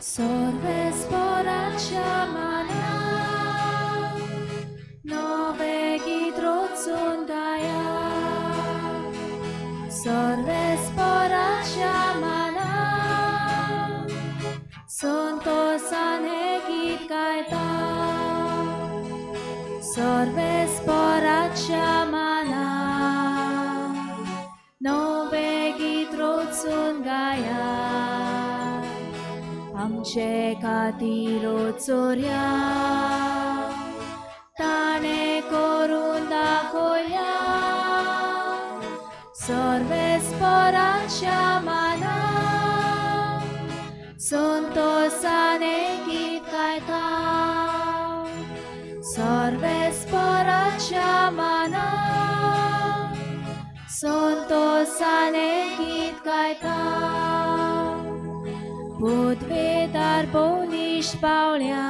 सर्वेस्पराच्या मानाक नवें गीत रचून गाया. सर्वेस्पराच्या मानाक संतोसान हें गीत गायता. सर्वेस्पराच्या मानाक नवें गीत रचून गाया. आमचे खातीर चोरया ताणें करून दाखोवया. सर्वेस्पराच्या मानाक संतोसान हें गीत गायता. सर्वेस्पराच्या मानाक संतोसान हें गीत गायता. पदवेदार बलिश पावल्या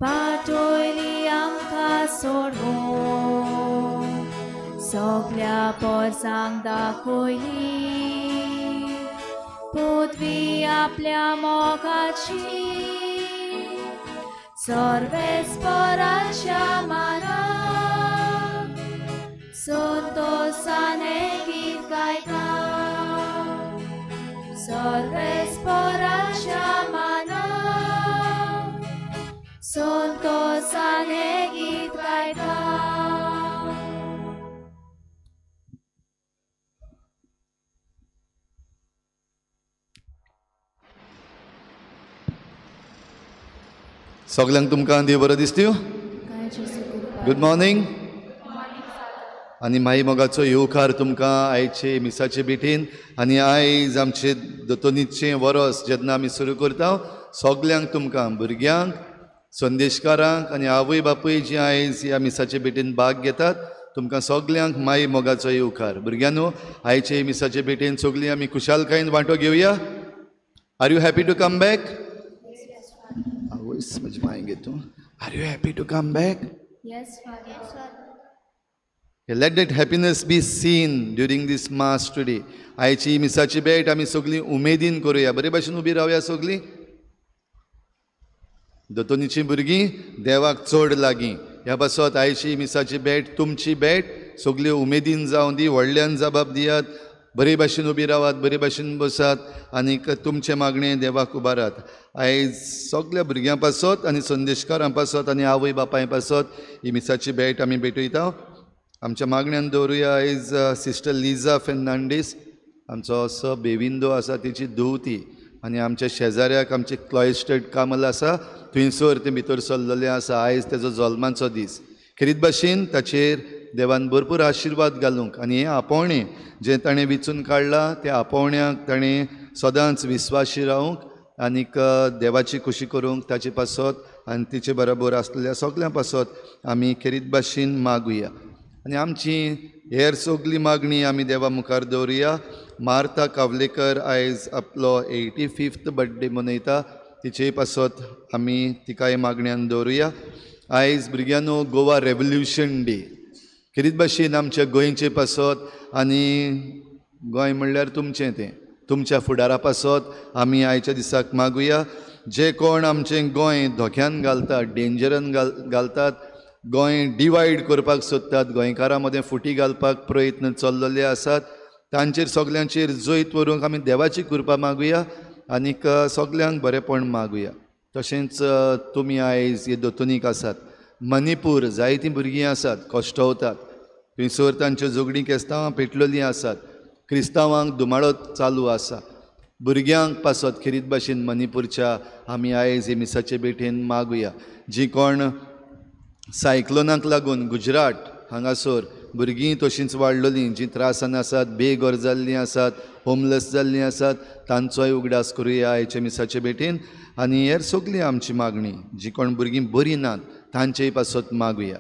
पाटयली आमकां सोडोवन. सगल्या पोरसांक दाखयली पदवी आपल्या मोगाची. सर्वेस्पराच्या मानाक संतोसान हें गीत गायता. सर्वेस्पराच्या मानाक संतोसान हें गीत गायता. सगल्यांक तुमकां देव बरो दिसत्यो. Good morning. आनी माई मोगाचो येवकार तुमकां आयचे मिसाचे भेटीन. आनी आयज आमचे दोतोनीचें वरोस जेन्ना आमी सुरू करता सगल्यांक तुमकां भुरग्यांक, संदेशकारांक आनी आवय बापूय जी आयज ह्या मिसाचे भेटीन भाग घेतात तुमकां सगल्यांक माई मोगाचो येवकार. भुरग्यांनो, आयचे मिसाचे भेटीन सगळीं आमी खुशालकायेन वांटो घेवया. Are you happy to come back? आवयस म्हजी माय गे तूं. Are you happy to come back? Yes, Father. Let that happiness be seen during this mass today. आयची मिसाची भेट आमी सगळीं उमेदीन करुया. बरे भाशेन उबी रावया सगळीं. दोतोनीचीं भुरगीं देवाक चड लागीं. ह्या पासत आयची मिसाची भेट तुमची भेट सगळी उमेदीन जावं दी. व्हडल्यान जबाब दियात. बरे भाशेन उबी रावात, बरे भाशेन बसात आनीक तुमचें मागणें देवाक उबारात. आयज सगल्या भुरग्यां पासत आनी संदेशकारां पासत आनी आवय बापाय पासत ही मिसाची भेट आमी भेटयता. आमच्या मागण्यान दवरुया आयज सिस्टर लिजा फेर्नांडीस, आमचो असो बेविंदो आसा तिची धूव ती, आनी आमच्या शेजाऱ्याक आमचें क्लॉयस्टर्ड कामल आसा थंयसर तें भितर सरलेलें आसा. आयज तेजो जल्माचो दीस. खेरीत भाशेन ताचेर देवान भरपूर आशिर्वाद घालूंक आनी हें आपोवणें जें ताणें विचून काडलां त्या आपोवण्याक ताणें सदांच विस्वाशी रावंक आनीक देवाची खुशी करूंक ताचे पासत आनी तिचे बरोबर आसलेल्या सगल्यां पासत आमी खेरीत भाशेन मागुया. आनी आमची हेर सगली मागणी आमी देवा मुखार दवरुया. मार्ता कावलेकर आयज आपलो 85th birthday मनयता, तिचे पासत आमी तिकाय मागण्यान दवरुया. आयज भुरग्यांनो गोवा रेवोल्युशन डे. खेरीत भाशेन आमच्या गोंयचे पासत आनी गोंय म्हणल्यार तुमचें तें तुमच्या फुडारा पासत आमी आयच्या दिसाक मागुया. जे कोण आमचें गोंय धोक्यान घालतात, डेंजरान घालतात, गोंय डिवायड करपाक सोदतात, गोंयकारां मदें फुटी घालपाक प्रयत्न चल्लेले आसात, तांचेर सगल्यांचेर जैत व्हरूंक आमी देवाची कृपा मागुया आनीक सगल्यांक बरेंपण मागुया. तशेंच तुमी आयज हे दोतोनीक आसात. मणिपूर जायतीं भुरगीं आसात कश्टवतात, थंयसर तांच्यो झगडीं केस्तांवां पेटलेलीं आसात, क्रिस्तांवांक धुमाळो चालू आसा. भुरग्यांक पासत खेरीत भाशेन मणिपूरच्या आमी आयज हे मिसाचे भेटेन मागुया. जी कोण सायक्लोनाक लागून गुजरात हांगासर भुरगीं तशींच वाडलेलीं, जीं त्रासान आसात, बेघर जाल्लीं आसात, होमलेस जाल्लीं आसात, तांचोय उगडास करुया आयच्या मिसाचे भेटेन. आनी हेर सगळी आमची मागणी जी कोण भुरगीं बरीं नात तांचेय पासत मागुया.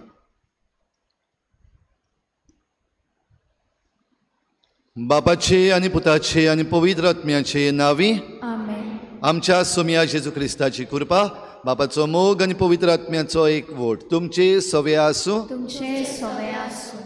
बापाचे आनी पुताचे आनी पवित्र आत्म्याचे नांवी आमेन. आमच्या सोमया जेजू क्रिस्ताची कृपा, बापाचो मोग आनी पवित्र आत्म्याचो एक वोट तुमचे सवे आसूं. तुमचे सवे आसूं.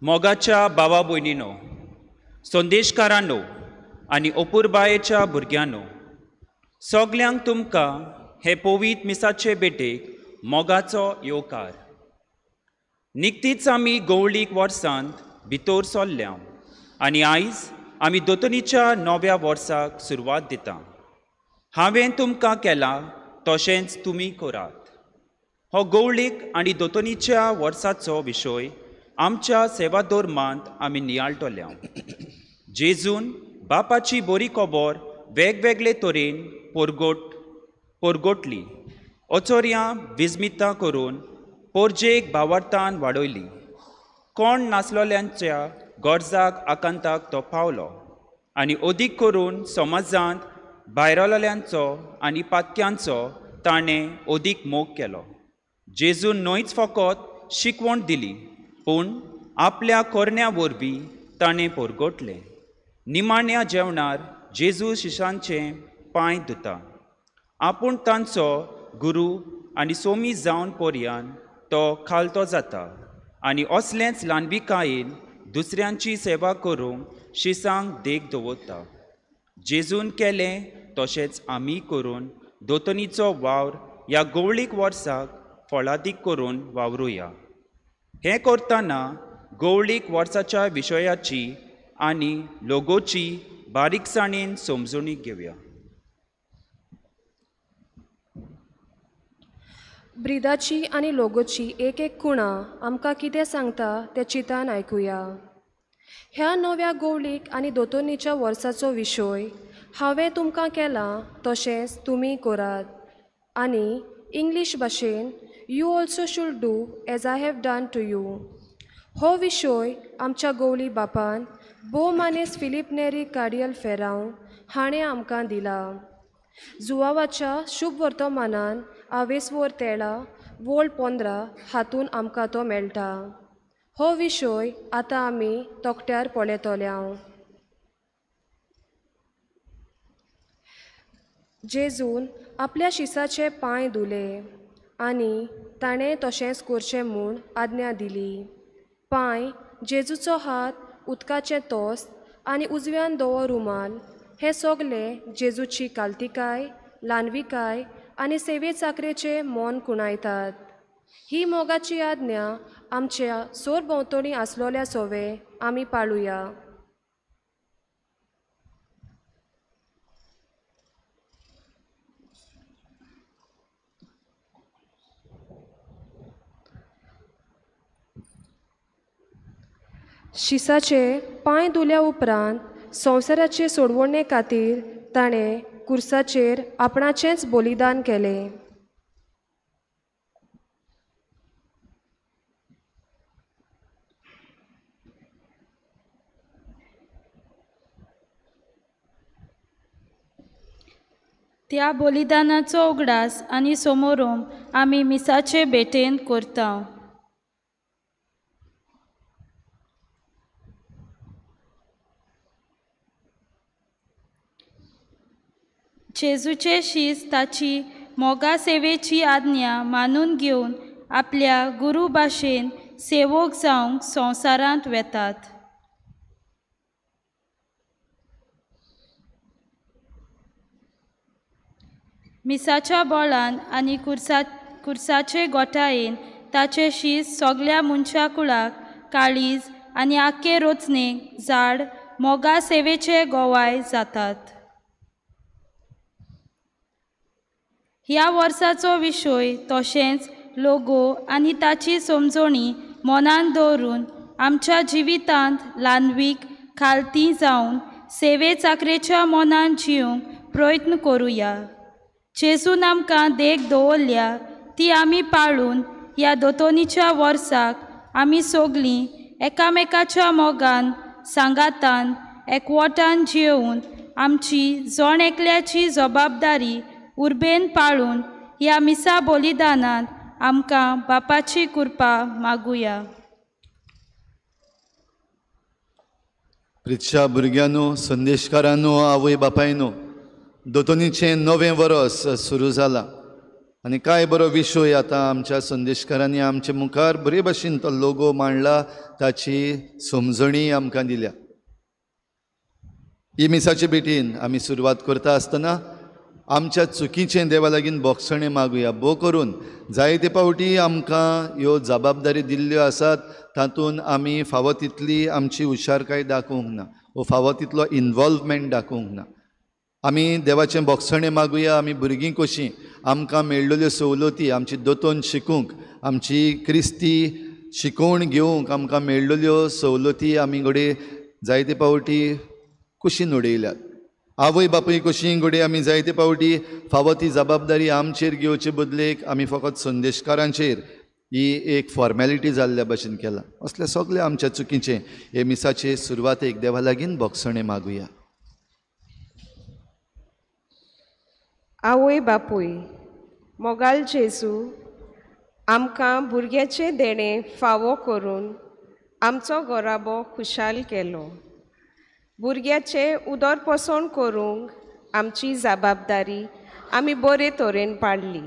मोगाच्या भावा भयणीनो, संदेशकारांनो आनी अपुरबायेच्या भुरग्यांनो, सगल्यांक तुमकां हे पवित्र मिसाचे भेटेक मोगाचो येवकार. निकतीच आमी गवळीक वर्सांत भितर सरल्या आनी आयज आमी दोतोनीच्या नव्या वर्साक सुरवात दिता. हांवें तुमकां केलां तशेंच तुमी करात. हो गवळीक आनी दोतोनीच्या वर्साचो विशय आमच्या सेवाधर्मांत आमी नियाळटल्या. जेजून बापाची बरी खबर वेगवेगळे तरेन परगटली, अचोर्यां विजमितां करून पोरजेक भावार्थान वाडयली. कोण नासलोल्यांच्या गरजाक आकांताक तो पावलो आनी अदीक करून समाजांत भायरलोल्यांचो आनी पातक्यांचो ताणें अदीक मोग केलो. जेजून न्हयच फकत शिकवण दिली, पूण आपल्या कोरण्या वरवीं ताणें परगटलें. निमाण्या जेवणार जेजू शिशांचे पांय धुता. आपूण तांचो गुरू आनी सोमी जावन पर्यान तो खालतो जाता आनी असलेंच ल्हानविकायेन दुसऱ्यांची सेवा करूंक शिसांक देख दवरता. जेजून केलें तशेंच आमी करून दोतोनीचो वावर ह्या गवळीक वर्साक फळादीक करून वावरुया. हें करतना गवळीक वर्साच्या विशयाची आनी लोगोची बारीकसाणेन समजून घेवया. ब्रिदाची आनी लोगोची एक एक खुणा आमकां कितें सांगता तें चिंतान आयकुया. ह्या नव्या गवळीक आनी दोतोनीच्या वर्साचो विशय हांवें तुमकां केलां तशेंच तुमी करात आनी इंग्लीश भाशेन you also should do as I have done to you. हो विशय आमच्या गवळी बापान भोव मानेस फिलीप नेरी कार्डियल फेरांव हाणें आमकां दिला. जुवावाच्या शुभ वर्तमानान आवेसवोर तेळा वोळ 15 हातून आमकां तो मेळटा. हो विशय आतां आमी तकट्यार पळयतल्या. जेजून आपल्या शिसाचे पांय धुले आनी ताणें तशेंच करचें म्हूण आज्ञा दिली. पांय, जेजूचो हात, उदकाचें तोस आनी उजव्यान धवो रुमाल हे सगळे जेजूची कालतिकाय, ल्हानविकाय आनी सेवे चाकरेचें मन खुणायतात. ही मोगाची आज्ञा आमच्या सोरभोंवतणी आसलोल्या सोवे आमी पाळुया. शिसाचे पांय धुल्या उपरांत संवसाराचे सोडवणे खातीर ताणें कुर्साचेर आपणाचेंच बलिदान केलें. त्या बलिदानाचो उगडास आनी समोरोम आमी मिसाचे भेटेन करता. जेजूचे शीस ताची मोगा सेवेची आज्ञा मानून घेवन आपल्या गुरू भाशेन सेवक जावंक संवसारांत वेतात. मिसाच्या बोळान आनी कुर्साचे गोठायेन ताचे शीस सगल्या मनशा कुळाक काळीज आनी आख्खे रचनेक झाड मोगा सेवेचे गोवाय जातात. ह्या वर्साचो विशय तशेंच लोगो आनी ताची समजणी मनान दवरून आमच्या जिवितांत ल्हानवीक खालती जावन सेवे चाकरेच्या मनान जिवंक प्रयत्न करुया. जेजून आमकां देख दवरल्या ती आमी पाळून ह्या दोतोनीच्या वर्साक आमी सगलीं एकामेकाच्या मोगान सांगातान एकवटान जियोवन आमची जण एकल्याची जबाबदारी उर्बेन पाळून ह्या मिसा बलिदानांत आमकां बापाची कृपा मागुया. प्रितशा भुरग्यांनो, संदेशकारांनो, आवय बापायनो, दोतोनीचें नवें वरस सुरू जालां. आनी कांय बरो विशय आतां आमच्या संदेशकारांनी आमचे मुखार बरे भाशेन तो लोगो मांडला, ताची समजणी आमकां दिल्या. ही मिसाचे भेटीन आमी सुरवात करता आसतना आमच्या चुकीचें देवा लागीं बोगसणें मागुया. भोव करून जायते फावटी आमकां ह्यो जबाबदारी दिल्ल्यो आसात, तातूंत आमी फावो तितली आमची हुशारकाय दाखोवंक ना वो फावो तितलो इनवॉल्वमेंट दाखोवंक ना. आमी देवाचें बोगसणें मागुया. आमी भुरगीं कशीं आमकां मेळ्ळ्यो सवलती आमची दोतोन शिकूंक, आमची क्रिस्ती शिकोवण घेवंक आमकां मेळ्ळ्यो सवलती आमी घडये जायते फावटी कुशीन उडयल्यात. आवय बापूय कशी घडये आमी जायते फावटी फावो ती जबाबदारी आमचेर घेवचे बदलेक आमी फकत संदेशकारांचेर ही एक फॉर्मेलिटी जाल्ल्या भशेन केला. असले सगळे आमच्या चुकीचें हे मिसाचे सुरवातेक देवा लागीं बोगसणें मागुया. आवय बापूय मोगाल जेजू, आमकां भुरग्याचें देणें फावो करून आमचो गोराबो खुशाल केलो. भुरग्याचें उदरपोसण करूंक आमची जबाबदारी आमी बरे तरेन पाडली.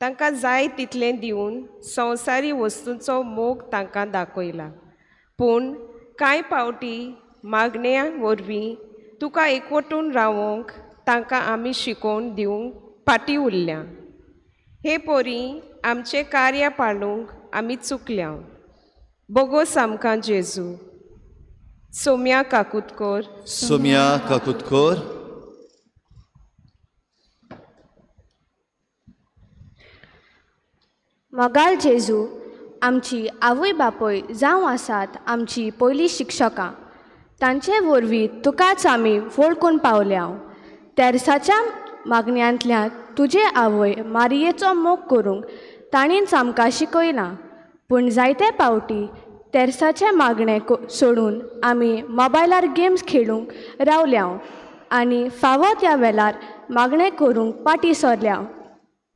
तांकां जाय तितलें दिवन संवसारी वस्तूंचो मोग तांकां दाखयला. पूण कांय पावटी मागण्या वरवीं तुका एकवटून रावोंक तांकां आमी शिकोवन दिवंक फाटीं उरल्या. हे परी आमचें कार्य पाळूंक आमी चुकल्या. बोगोस आमकां जेजू. सोम्या काकुतकोर. सोम्या काकुतकोर. मोगाल जेजू, आमची आवय बापूय जावं आसात आमची पयलीं शिक्षकां. तांचे वरवीं तुकाच आमी वळखून पावल्या. तेर्साच्या मागण्यांतल्यान तुजे आवय मारियेचो मोग करूंक ताणीच आमकां शिकयलां. पूण जायते पावटी तेर्साचें मागणें सोडून आमी मोबायलार गेम्स खेळूंक रावल्या आनी फावो त्या वेळार मागणें करूंक फाटीं सरल्या.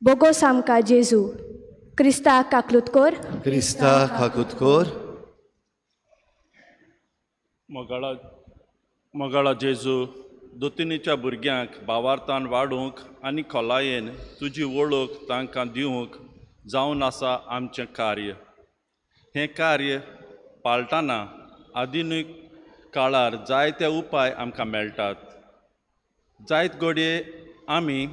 बोगोस आमकां जेजू. क्रिस्ता काकलूत कर. क्रिस्ता काकूत कर. मोगाळा मोगाळा जेजू, दोतिनीच्या भुरग्यांक भावार्थान वाडूंक आनी खोलायेन तुजी वळख तांकां दिवंक जावन आसा आमचें कार्य. हें कार्य पाळटाना आधुनीक काळार जायते उपाय आमकां मेळटात. जायत घडये आमी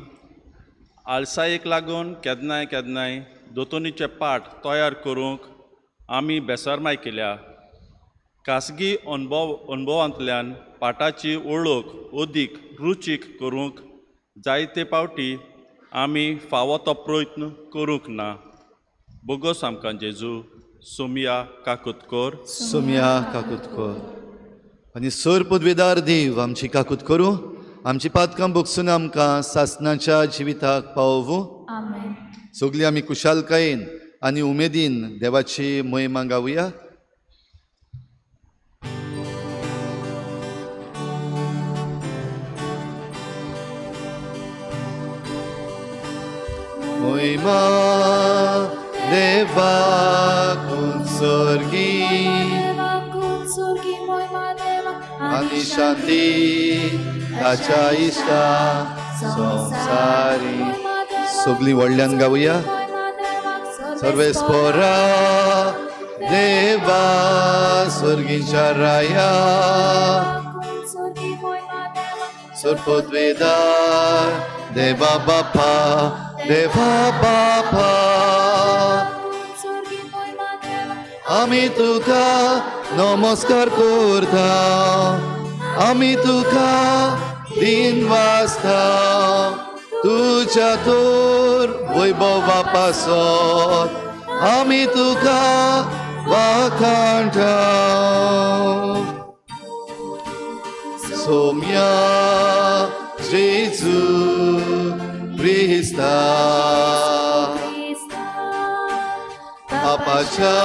आळसायेक लागून केन्नाय केन्नाय दोतोनीचे पाठ तयार करूंक आमी बेसरमाय केल्या. खासगी अणभवांतल्यान पाठाची वळख अदीक रुचीक करूंक जायते फावटी आमी फावो तो प्रयत्न करूंक ना. बोगोस आमकां जेजू. सोमिया काकुतकोर. सोमिया काकुतकोर. आनी सर पदवेदार देव आमची काकूत करूं, आमची पातकां बोगसून आमकां सासनाच्या जिविताक पावोवूं. सगळीं आमी कुशालकायेन आनी उमेदीन देवाची महिमा गावया. महिमा देवाक उत्सर्गी आनी शांती ताच्या इश्टा संवसारी. सगळीं व्हडल्यान गावया. सर्वेस्पोरा देवा स्वर्गीच्या राया सर्पद्वेदार देवा बापा देवा बापा आमी तुका नमस्कार करता, आमी तुका दिन वाजता तुज्या तोर वैभवा पासत आमी तुका वाखाणटा. सोम्या जेजू क्रिस्ता बापाच्या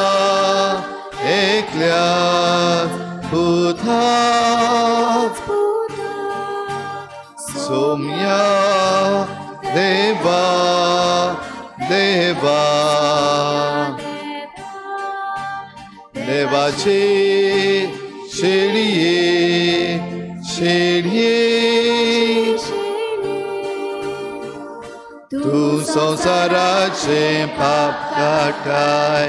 एकल्या पुता सोम्या देवा देवा देवाचे शेळये शेळये तूं संवसाराचें पाप काडटाय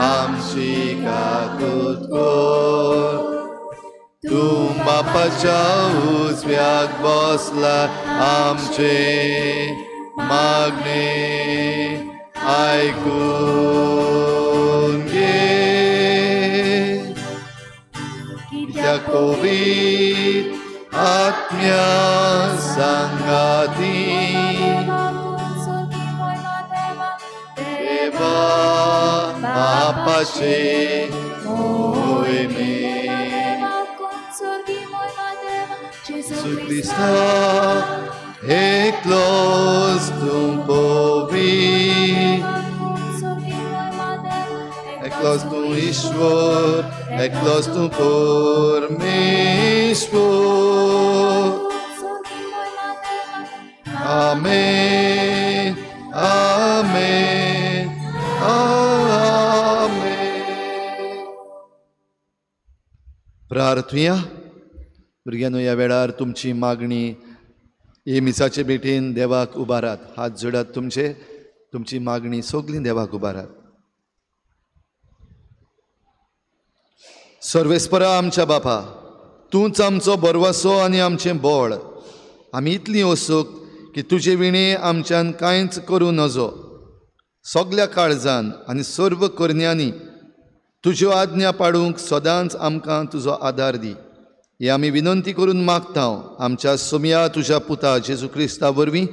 आमची काकूत कर. तूं बापाच्या उजव्याक बसला आमचें मागणें आयकून घे. कित्याक पवित्र आत्म्या सांगाती देवा बापाचे मोहिमे जेजू क्रिस्ता एकलोच तूं पवित्र, एकलोच तूं ईश्वर, एकलोच तूं परमेश्वर. आमेन, आमेन, आमेन. प्रार्थुया. भुरग्यांनो, ह्या वेळार तुमची मागणी हे मिसाचे भेटीन देवाक उबारात. हात जोडात तुमचे, तुमची मागणी सगळीं देवाक उबारात. सर्वेस्परा आमच्या बापा, तूंच आमचो बरवासो आनी आमचें बळ. आमी इतलीं वसूक की तुजे विणे आमच्यान कांयच करूं नजो. सगल्या काळजान आनी सर्व करण्यांनी तुज्यो आज्ञा पाडूंक सदांच आमकां तुजो आदार दी. हे आमी विनंती करून मागता आमच्या सोमया तुज्या पुता जेजू क्रिस्ता वरवीं.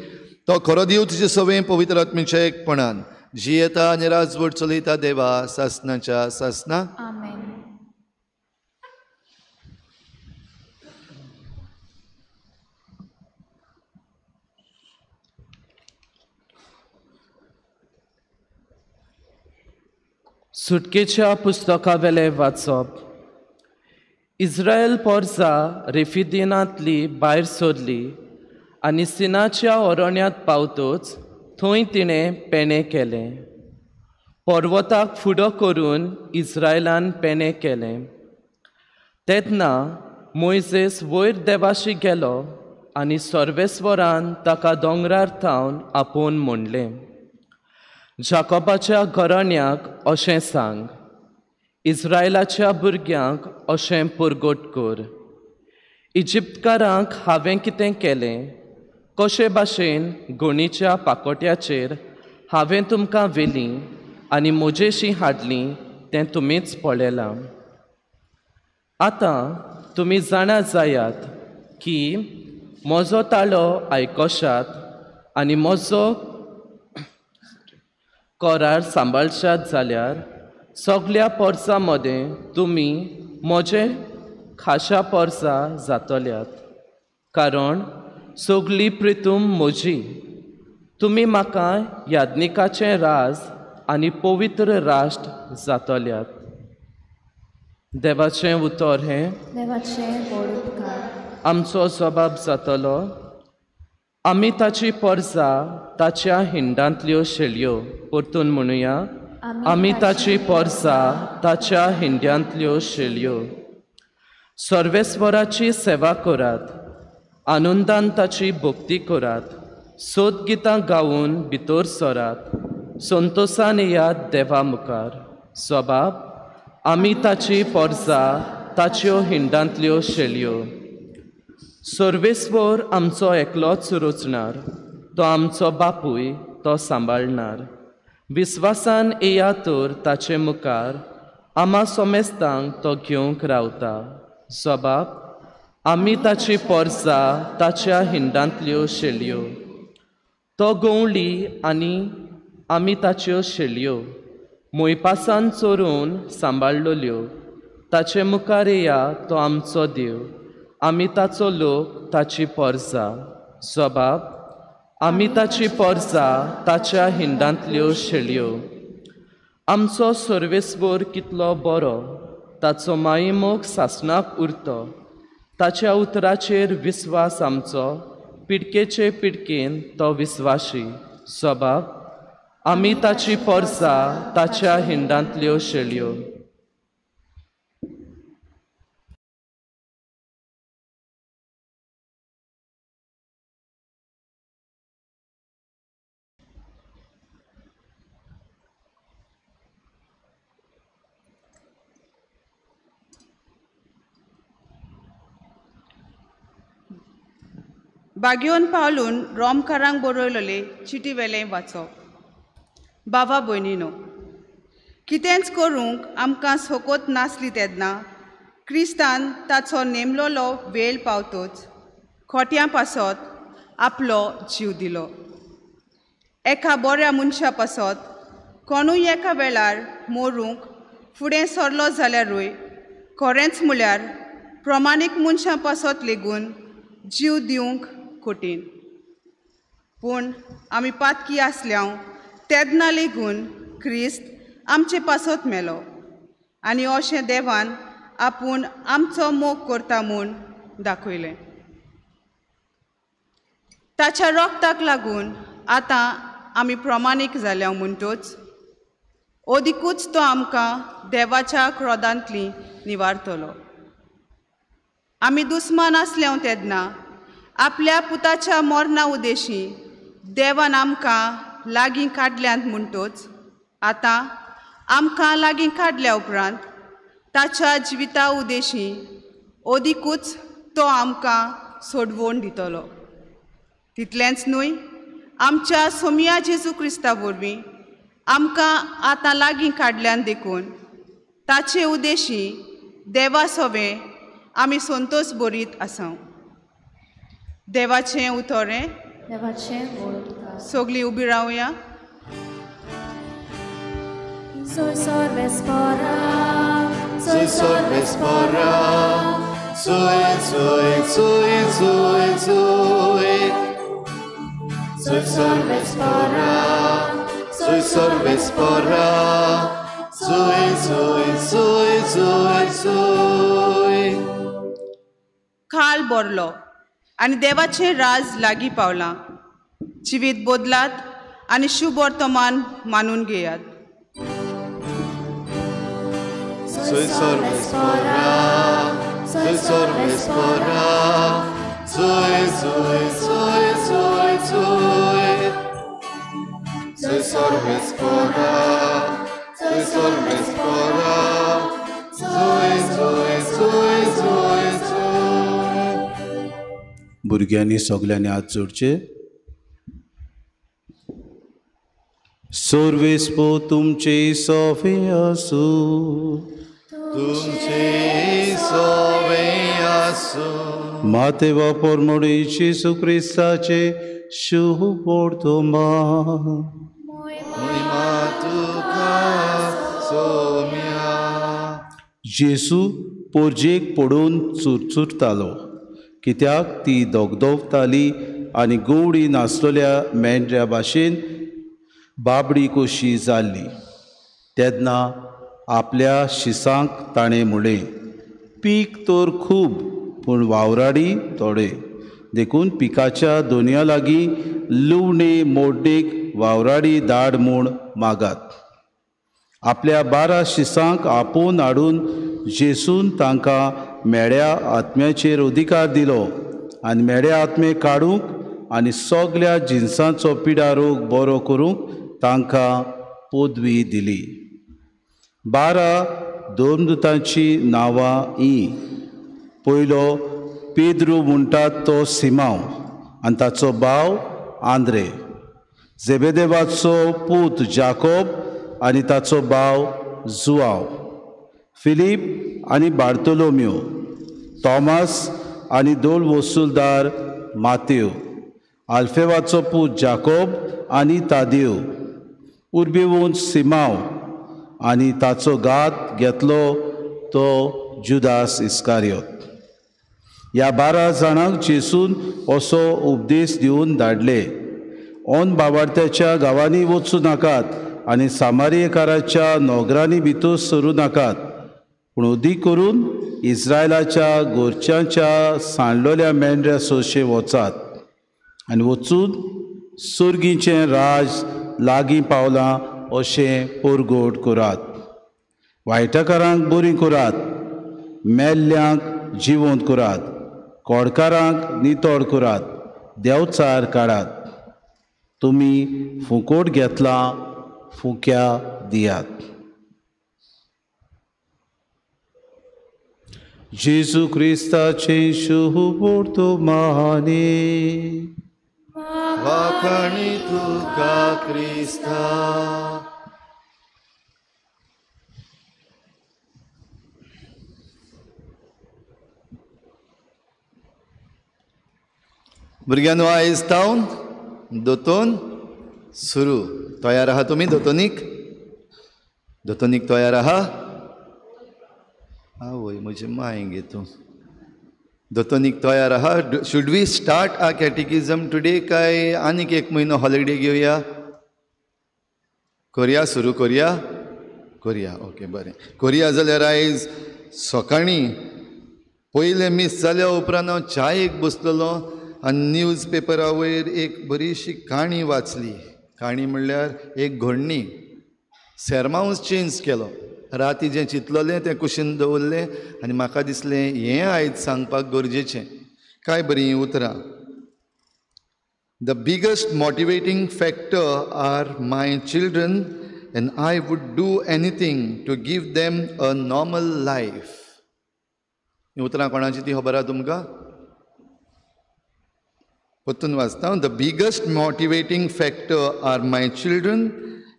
तो खरो देव तुजे सवें पवित्र आत्म्याच्या एकपणान जियेता आनी राजवट चलयता देवा सासनाच्या सासना. आमेन. सुटकेच्या पुस्तकावेलें वाचप. इस्रायल पोरसा रेफिदिनांतली भायर सोदली आनी सिनाच्या अरण्यांत पावतच थंय तिणें पेणें केलें. पर्वताक फुडो करून इस्रायलान पेणें केलें. तेन्ना मोयजेस वयर देवाशी गेलो आनी सर्वेस्वरान ताका दोंगरार थावन आपोवन म्हणलें, जाकोबाच्या घराण्याक अशें सांग, इस्रायलाच्या भुरग्यांक अशें परगट कर, इजिप्तकारांक हांवें कितें केलें, कशे भाशेन गोणीच्या पाकोट्याचेर हांवें तुमकां व्हेलीं आनी म्हजेशी हाडलीं तें तुमीच पळयलां. आतां तुमी जाणा जायात की म्हजो ताळो आयकशात आनी म्हजो करार सांबाळशात जाल्यार सगल्या पोरसां मदें तुमी म्हजे खाशा पोरसां जातल्यात, कारण सगली प्रितूम म्हजी. तुमी म्हाका याज्ञिकाचें राज आनी पवित्र राष्ट्र जातल्यात. देवाचें उतर हें देवाचें व्हड उपकार. आमचो जबाब जातलो, आमी ताची पोरसां ताच्या हिंडांतल्यो शेळयो. परतून म्हणुया, आमी ताची पोरसां ताच्या हिंड्यांतल्यो शेळयो. सर्वेस्वराची सेवा करात, आनंदान ताची भक्ती करात, सोद गितां गावन भितर सरात, संतोसान येयात देवा मुखार. स्वभाव, आमी ताची पोरसां ताच्यो हिंडांतल्यो शेळयो. सर्वेस्वर आमचो एकलोच रचणार, तो आमचो बापूय, तो सांबाळणार. विस्वासान येया तर ताचे मुखार, आमा सोमेस्तांक तो घेवंक रावता. स्वभाव, आमी ताची पोरसां ताच्या हिंडांतल्यो शेळयो. तो गंवळी आनी आमी ताच्यो शेळयो, मोयपासान चोरून सांबाळलेल्यो. ताचे मुखार येया, तो आमचो देव, आमी ताचो लोक, ताची पोरसां. स्वभाव, आमी ताची पोरसां ताच्या हिंडांतल्यो शेळयो. आमचो सर्वेस्वर कितलो बरो, ताचो मायेमोग सासणाक उरतो. ताच्या उतराचेर विस्वास आमचो, पिडकेचे पिडकेन तो विस्वाशी. स्वभाव, आमी ताची पोरसां ताच्या हिंडांतल्यो शेळयो. बागयोन पावलून रोमकारांक बरयलेले चिटी वेलें वाचप. बाबा भयणीनो, कितेंच करूंक आमकां सोकोत नासली तेन्ना क्रिस्तान ताचो नेमलोलो वेळ पावतोच खोट्यां पासत आपलो जीव दिलो. एका बऱ्या मनशा पासत कोणूय एका वेळार मरूंक फुडें सरलो जाल्यारूय खरेंच म्हळ्यार प्रमाणीक मनशां पासत लेगून जीव दिवंक कठीण. पूण आमी पातकी आसल्याव तेन्ना लेगून क्रिस्त आमचे पासत मेलो आनी अशें देवान आपूण आमचो मोग करता म्हूण दाखयलें. ताच्या रोगताक लागून आतां आमी प्रमाणीक जाल्या म्हणटोच अदिकूच तो आमकां देवाच्या क्रोधांतली निवारतलो. आमी दुस्मान आसल्या तेन्ना आपल्या पुताच्या मरणा उदेशी देवान आमकां लागीं काडल्यांत म्हणटोच आतां आमकां लागीं काडल्या उपरांत ताच्या जिविता उदेशी अदिकूच तो आमकां सोडवण दितलो. तितलेंच न्हय, आमच्या सोमिया जेजू क्रिस्ता वरवीं आमकां आतां लागीं काडल्यान देखून ताचे उदेशी देवा सोवें आमी संतोष बरीत आसा. देवाचें उतरें देवाचें सगळीं उबी रावया. Soy sorvespora, soy sorvespora, soy soy soy soy soy. Soy sorvespora, soy sorvespora, soy soy soy soy soy. काल बरलो आनी देवाचें राज लागीं पावलां. जिवीत बदलात आनी शुभ वर्तमान मानून घेयात. Soy sorvespora, soy sorvespora, soy soy soy soy soy. Soy sorvespora, soy sorvespora, soy soy soy soy soy. भुरग्यांनी सगल्यांनी हात जोडचे. सोर्वेस्पो तुमचे सोवे आसूं, तुमचे सोवे आसूं. माते वापर जेजू क्रिस्ताचे शुभ वर्तमान. महिमा तुका सोम्या. जेजू पोरजेक पडून चुरचुरतालो, कित्याक ती दोगदोवताली आनी गोवडी नासलेल्या मेंढऱ्या भाशेन बाबडी कशी जाल्ली. तेन्ना आपल्या शिसांक ताणें म्हणलें, पीक तर खूब पूण वावराडी थोडे, देखून पिकाच्या दोनया लागीं लुवणे मोड्डेक वावराडी धाड म्हूण मागात. आपल्या 12 शिसांक आपोवन हाडून जेसून तांकां मेळ्या आत्म्याचेर अधिकार दिलो आनी मेळ्या आत्मे काडूंक आनी सगल्या जिनसांचो पिडा रोग बरो करूंक तांकां पदवी दिली. 12 धर्मदूतांचीं नांवां ही. पयलो पेद्रू म्हणटात तो सिमांव आनी ताचो भाव आंद्रे, जेबेदेवाचो पूत जाकोब आनी ताचो भाव जुआव, फिलीप आनी बार्तोलोम्यो, थॉमस आनी दोल वसुलदार मातेव, आल्फेवाचो पूत जाकोब आनी तादेव, उर्बेवून सिमांव आनी ताचो घात घेतलो तो जुदास इस्कारियोत. ह्या 12 जाणांक जेसून असो उपदेश दिवन धाडले, ओन बाबार्थ्याच्या गांवांनी वचूं नाकात आनी सामारियकाराच्या नोगरांनी भितर सरूं नाकात, पूण अदीक करून इस्रायलाच्या गोरच्यांच्या सांडलोल्या मेंढऱ्या सोशे वचात आनी वचून सुर्गीचें राज लागीं पावलां अशें परगट करात. वायटकारांक बरीं करात, मेल्ल्यांक जिवंत करात, कोडकारांक नितळ करात, देंवचार काडात. तुमी फुकोट घेतला फुक्या दियात. जेजू क्रिस्ताचें शुभवर्तमाने. वाखाणी तुका क्रिस्ता. भुरग्यांनो आयज तावन दोतोन सुरू. तयार आहा तुमी दोतोनीक? दोतोनीक तयार आहा? आवय म्हजी माय गे तूं. दोतोनीक तयार आहा? Should we start our catechism today काय आनीक एक म्हयनो हॉलिडे घेवया? करया, सुरू करया? करया, ओके बरें करया. जाल्यार आयज सकाळीं पयलें मीस जाल्या उपरांत हांव चायेक बसलेलो आनी न्यूज पेपरा वयर एक बरीशी काणी वाचली. काणी म्हणल्यार एक घडणी. सेरमांवच चेंज केलो. राती जें चिंतलेलें तें कुशीन दवरलें आनी म्हाका दिसलें हें आयज सांगपाक गरजेचें. काय बरीं उतरां. The biggest motivating factor are my children and I would do anything to give them a normal life. हीं उतरां कोणाची ती खबर आहा तुमकां? परतून वाचता. The biggest motivating factor are my children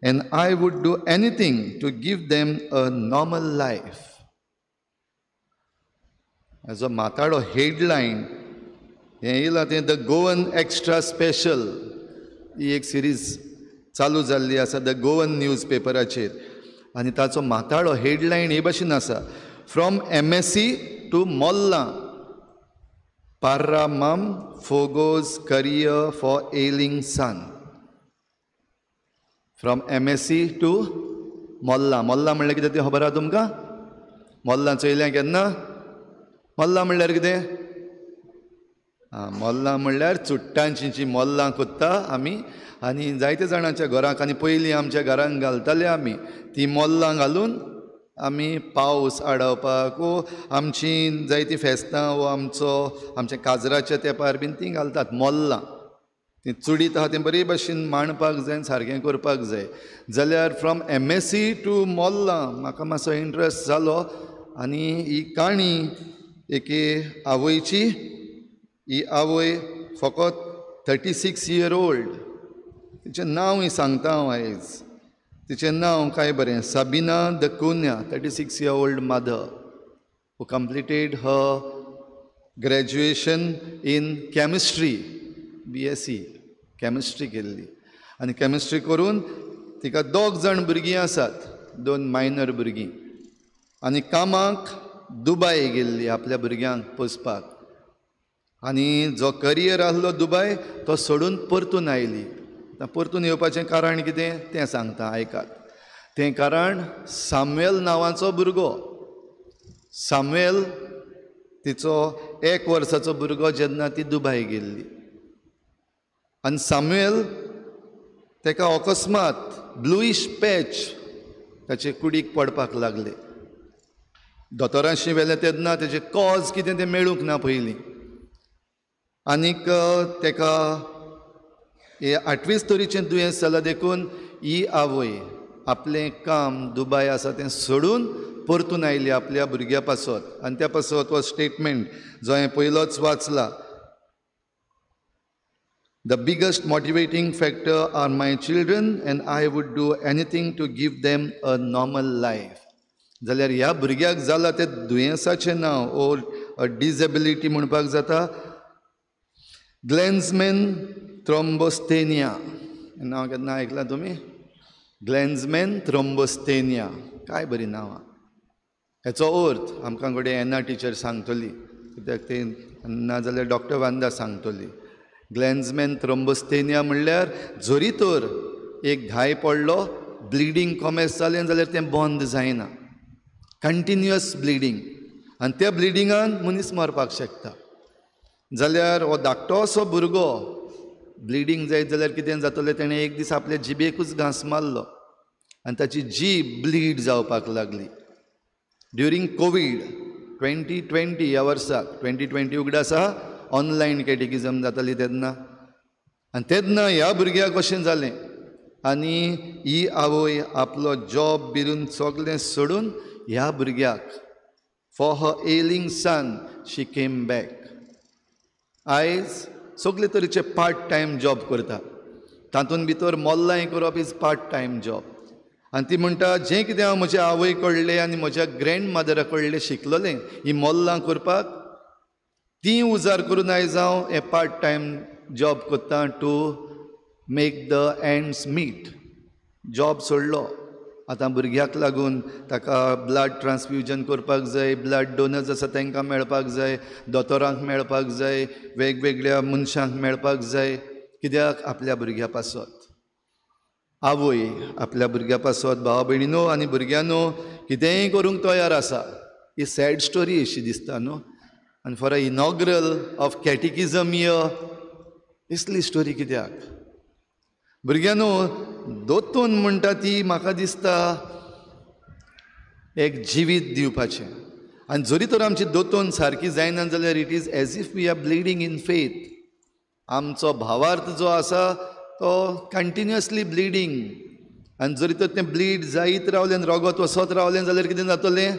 and I would do anything to give them a normal life. As a माताडो हेडलायन हें येयलां तें the Goan extra special ही एक सिरीज चालू जाल्ली आसा the Goan news पेपराचेर. आनी ताचो माताडो हेडलायन हे भाशेन आसा, from MSc to Molla, Parra mom forgoes career for ailing son. From MSc to Molla. Molla म्हणल्यार कितें तें खबर आहा तुमकां? मोल्लां चोयल्या केन्ना? मोल्लां म्हणल्यार कितें? आं, मोल्लां म्हणल्यार चुट्टांचीं जीं मोल्लां कोत्ता आमी आनी जायते जाणांच्या घरांक आनी पयलीं आमच्या घरांक घालताले आमी तीं मोल्लां घालून आमी पावस आडावपाक वो आमचीं जायतीं फेस्तां वो आमचो आमच्या काजराच्या तेंपार बीन तीं घालतात मोल्लां. ती चुडीत आहा तें बरे भाशेन मांडपाक जाय आनी सारकें करपाक जाय. जाल्यार फ्रॉम MSc two Molla म्हाका मातसो इंट्रस्ट जालो आनी ही काणी एके आवयची. ही आवय फकत 36 इयर ओल्ड. तिचें नांवूय सांगता हांव आयज. तिचें नांव काय बरें, Sabina D'Cunha, 36 year old mother who completed her graduation in chemistry, BSc chemistry केल्ली. आनी केमिस्ट्री करून तिका 2 जाण भुरगीं आसात, 2 मायनर भुरगीं. आनी कामाक दुबाय गेल्ली आपल्या भुरग्यांक पोसपाक. आनी जो करियर आसलो दुबाय तो सोडून परतून आयली. आतां परतून येवपाचें कारण कितें तें सांगता, आयकात. तें कारण सामुएल नांवाचो भुरगो. सामुएल तिचो 1 वर्साचो भुरगो जेन्ना ती दुबाय गेल्ली. आनी सामुएल ताका अकस्मात ब्लुईश पॅच ताचे कुडीक पडपाक लागले. दोतोरांशी व्हेलें तेन्ना तेजें कॉज कितें तें मेळूंक ना पयलीं. आनीक ताका हे 8वीच तरेचें दुयेंस जालां देखून ही आवय आपलें काम दुबाय आसा तें सोडून परतून आयली आपल्या भुरग्या पासत. आनी त्या पासत हो स्टेटमेंट जो हांवें पयलोच वाचला, The biggest motivating factor are my children and I would do anything to give them a normal life. जाल्यार ह्या भुरग्याक जाला तें दुयेंसाचें नांव ओ डिजेबिलिटी म्हणपाक जाता, ग्लॅन्समॅन थ्रोम्बोस्थेनिया. नांव केन्ना आयकलां तुमी? ग्लॅन्समॅन थ्रोम्बोस्थेनिया, काय बरीं नांवां. हेचो अर्थ आमकां घडये एना टिचर सांगतली, कित्याक ती नाजाल्यार डॉक्टर वांदा सांगतली. ग्लॅन्समॅन थ्रोम्बोस्थेनिया म्हणल्यार जरी तर एक घाय पडलो, ब्लिडींग कॉमेस जालें जाल्यार तें बंद जायना, कंटिन्युअस ब्लिडींग, आनी त्या ब्लिडिंगान मनीस मरपाक शकता. जाल्यार हो धाकटो असो भुरगो ब्लिडींग जायत जाल्यार कितें जातलें, तेणें एक दीस आपल्या जिबेकूच घांस मारलो आनी ताची जीब ब्लीड जावपाक लागली. ड्युरींग कोवीड 2020 ह्या वर्साक, 2020 उगडास आहा, ऑनलायन कॅटेकिजम जाताली तेन्ना. आनी तेन्ना ह्या भुरग्याक अशें जालें आनी ही आवय आपलो जॉब बिरून सगळें सोडून ह्या भुरग्याक For her ailing son she came back. आयज सगळे तरेचे पार्ट टायम जॉब करता, तातूंत भितर मोल्लांय करप is part time job. आनी ती म्हणटा जें कितें हांव म्हज्या आवय कडलें आनी म्हज्या ग्रँड मदरा कडलें शिकलोलें ही मोल्लां करपाक, ती उजार करून आयज हांव हें पार्ट टायम जॉब करता to make the ends meet. Job सोडलो आतां भुरग्याक लागून, ताका ब्लड ट्रान्सफ्युजन करपाक जाय, ब्लड डोनर्स आसा तांकां मेळपाक जाय, दोतोरांक मेळपाक जाय, वेगवेगळ्या मनशांक मेळपाक जाय. कित्याक? आपल्या भुरग्या पासत. आवय आपल्या भुरग्या पासत भाव भयणीनो आनी भुरग्यांनो कितेंय करूंक तयार आसा. ही सॅड स्टोरी अशी दिसता न्हू. आनी for a inaugural of catechism year इसली स्टोरी कित्याक? भुरग्यांनो दोतोन म्हणटा ती म्हाका दिसता एक जिवीत दिवपाचें. आनी जरी तर आमची दोतोन सारकी जायना जाल्यार it is as if we are bleeding in faith. आमचो भावार्थ जो आसा तो कंटिन्युअसली ब्लिडींग. आनी जरी तर तें ब्लीड जायत रावलें आनी रगत वचत रावलें जाल्यार कितें जातलें?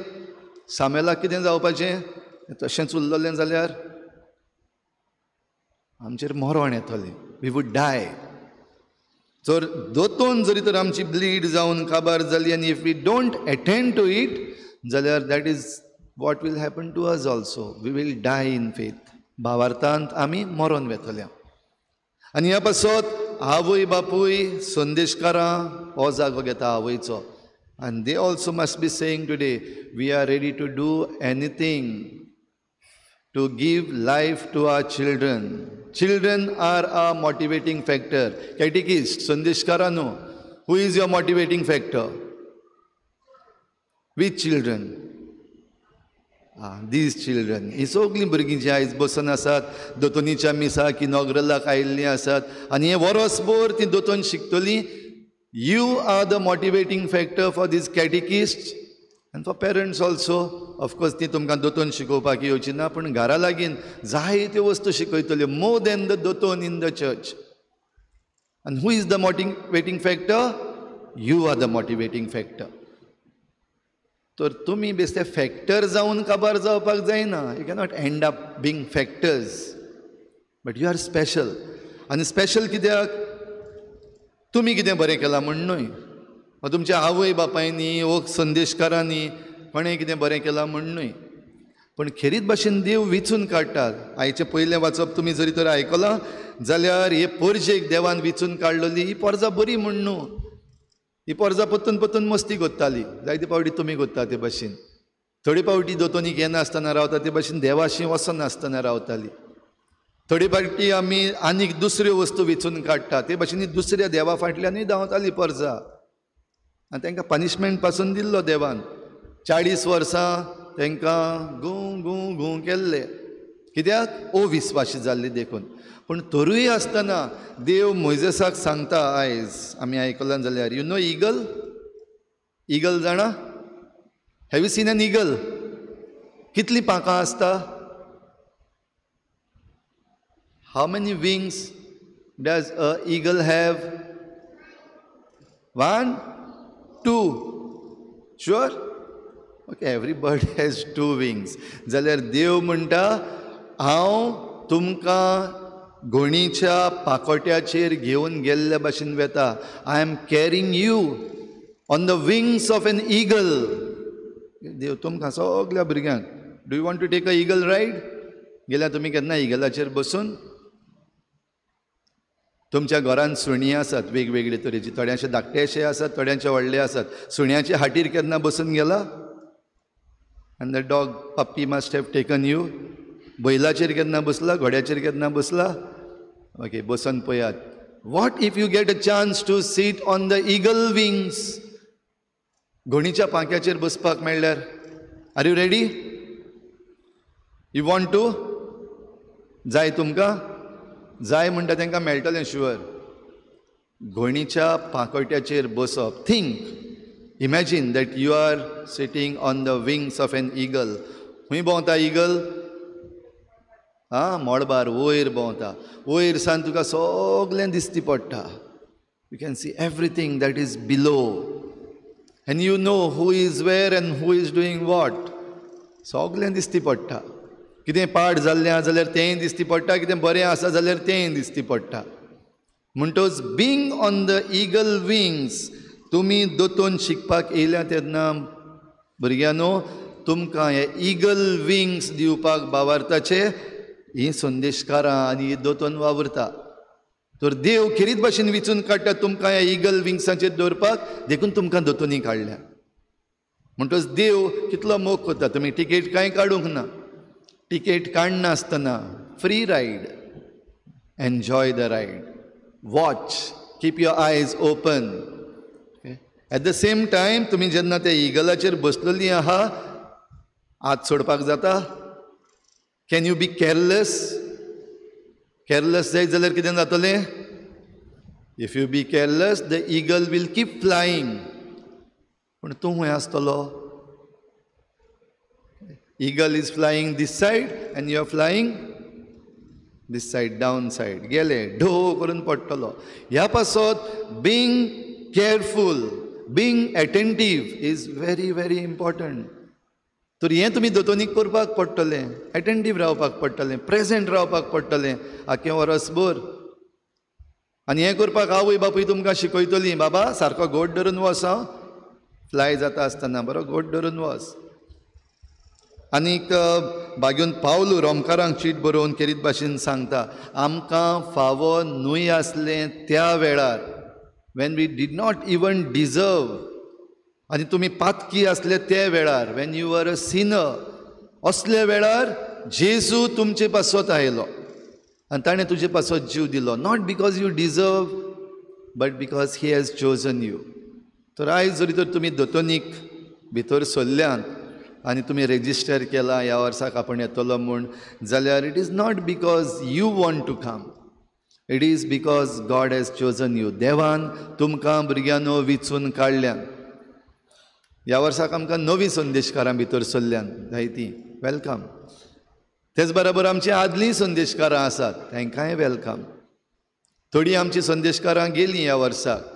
सामेलाक कितें जावपाचें? तशेंच उरलें जाल्यार आमचेर मरण येतलें, we would डाय. जर दोतोन जरी तर आमची ब्लीड जावन काबार जाली आनी if we don't attend to it जाल्यार that is what will happen to us also. We will die in faith. भावार्थांत आमी मरोन वेतले. आनी ह्या पासत आवय बापूय संदेशकारां हो जागो घेता आवयचो. आनी they also must be saying today we are ready to do anything to give life to our children. Children are a motivating factor. Catechist संदेशकारांनो, who is your motivating factor? With children. These children. ही सगळीं भुरगीं जीं आयज बसून आसात दोतोनीच्या मिसाक इनॉग्रलाक आयिल्लीं आसात आनी हें वरसभर तीं दोतोन शिकतलीं. You are the motivating factor for these catechist and for parents also. Of course ती तुमकां दोतोन शिकोवपाक येवची ना, पूण घरा लागीं जायत्यो वस्तू शिकयतल्यो more than the दोतोन in the church. And who is the motivating factor? You are the motivating factor. तर तुमी बेश्टे फॅक्टर जावन काबार जावपाक जायना. You cannot end up being factors, but you are special. आनी स्पेशल कित्याक? तुमी कितें बरें केलां म्हूण न्हय, वा तुमच्या आवय बापायनी वो संदेशकारांनी कोणें कितें बरें केलां म्हूण न्हय, पूण खेरीत भाशेन देव विचून काडटात. आयचें पयलें वाचप तुमी जरी तर आयकलां जाल्यार हे पोरजेक देवान विचून काडलेली ही पोरजा बरी म्हूण न्हू. ही पोरजा परतून परतून मस्ती कोत्ताली, जायते फावटी तुमी कोत्ता ते भाशेन. थोडे फावटी दोतोनीक येनासतना रावता ते भाशेन देवाशी वचनासतना रावताली. थोडे फावटी आमी आनीक दुसऱ्यो वस्तू विचून काडटा ते भाशेन दुसऱ्या देवा फाटल्यानूय धांवताली पोरजा. आनी तांकां पनिशमेंट पासून दिल्लो देवान. 40 वर्सां तांकां गूं गूं गूं केल्ले. कित्याक? अविस्वाशी जाल्ली देखून. पूण तरूय आसतना देव मोयजेसाक सांगता, आयज आमी आयकलां जाल्यार, you know eagle? Eagle जाणा? Have you seen an eagle? कितलीं पांखां आसता? How many wings does a eagle have? 1, 2. Sure? Okay, every bird has 2 wings. जाल्यार देव म्हणटा हांव तुमकां घोणीच्या पाकोट्याचेर घेवन गेल्ल्या भाशेन वेता. I am carrying you on the wings of an eagle. देव तुमकां सगल्या भुरग्यांक, do you want to take a eagle ride? गेल्या तुमी केन्ना इगलाचेर बसून? तुमच्या घरान सुणीं आसात वेगवेगळे तरेची, थोड्यांचे धाकटेशे आसात, थोड्यांचे व्हडले आसात. सुण्याचे हाटीर केन्ना बसून गेला? And the dog puppy must have taken you. बैलाचेर केन्ना बसला? घोड्याचेर केन्ना बसला? ओके, बसून पळयात. What if you get a chance to sit on the eagle wings? घोणीच्या पांख्याचेर बसपाक मेळ्ळ्यार, are you ready? You want to? जाय तुमकां? जाय म्हणटा तांकां मेळटलें शुअर. घोणीच्या पांकोट्याचेर बसप. Think, imagine that you are sitting on the wings of an eagle. खंय भोंवता इगल? आं, मळबार वयर भोंवता. वयर सान तुका सगळें दिसती पडटा. You can see everything that is below and you know who is where and who is doing what. सगळें दिसती पडटा. कितें पाड जाल्लें आसा जाल्यार तेंय दिसती पडटा, कितें बरें आसा जाल्यार तेंय दिसती पडटा. म्हणटच being on the eagle wings, तुमी दोतोन शिकपाक येयल्या तेन्ना भुरग्यांनो तुमकां हे इगल विंग्स दिवपाक बावार्थाचे ही संदेशकारां आनी ही दोतोन वावुरता. तर देव खेरीत भाशेन विचून काडटा तुमकां ह्या इगल विंग्साचेर दवरपाक, देखून तुमकां दोतोनी काडल्या. म्हणटच देव कितलो मोग करता. तुमी टिकेट कांय काडूंक ना, ticket काडनासतना free ride, enjoy the ride, watch, keep your eyes open. At the same time तुमी जेन्ना त्या इगलाचेर बसलेली आहा, हात सोडपाक जाता? Can you be careless? Careless जायत जाल्यार कितें जातलें? If you be careless the eagle will keep flying. पूण तूं खंय आसतलो? Eagle is flying this side and you are flying this side, down side. गेले ढो करून पडटलो. ह्या पासत being careful, being attentive is very very important. तर हें तुमी दोतोनीक करपाक पडटलें, एटेंटीव रावपाक पडटलें, प्रेजेंट रावपाक पडटलें आख्खें वरसभर. आनी हें करपाक आवय बापूय तुमकां शिकयतली, बाबा सारको गोड धरून वस, हांव फ्लाय जाता आसतना बरो गोड धरून वस. आनीक बागेवन पावलू रोमकारांक चीट बरोवन खेरीत भाशेन सांगता, आमकां फावो न्हय आसलें त्या वेळार, when we did not even deserve, आनी तुमी पातकी आसले त्या वेळार, when you are a sinner, असल्या वेळार जेजू तुमचे पासत आयलो आनी ताणें तुजे पासत जीव दिलो. Not because you deserve but because he has chosen you. तर आयज जरी तर तुमी दोतोनीक भितर सरल्यात आनी तुमी रेजिस्टर केलां ह्या वर्साक आपूण येतलो म्हूण, जाल्यार it is not because you want to come, it is because God has chosen you. देवान तुमकां भुरग्यांनो विचून काडल्यान. ह्या वर्साक आमकां नवीं संदेशकारां भितर सरल्यान जायतीं, welcome. तेच बराबर आमचीं आदलीं संदेशकारां आसात तांकांय welcome. थोडीं आमचीं संदेशकारां गेलीं ह्या वर्साक,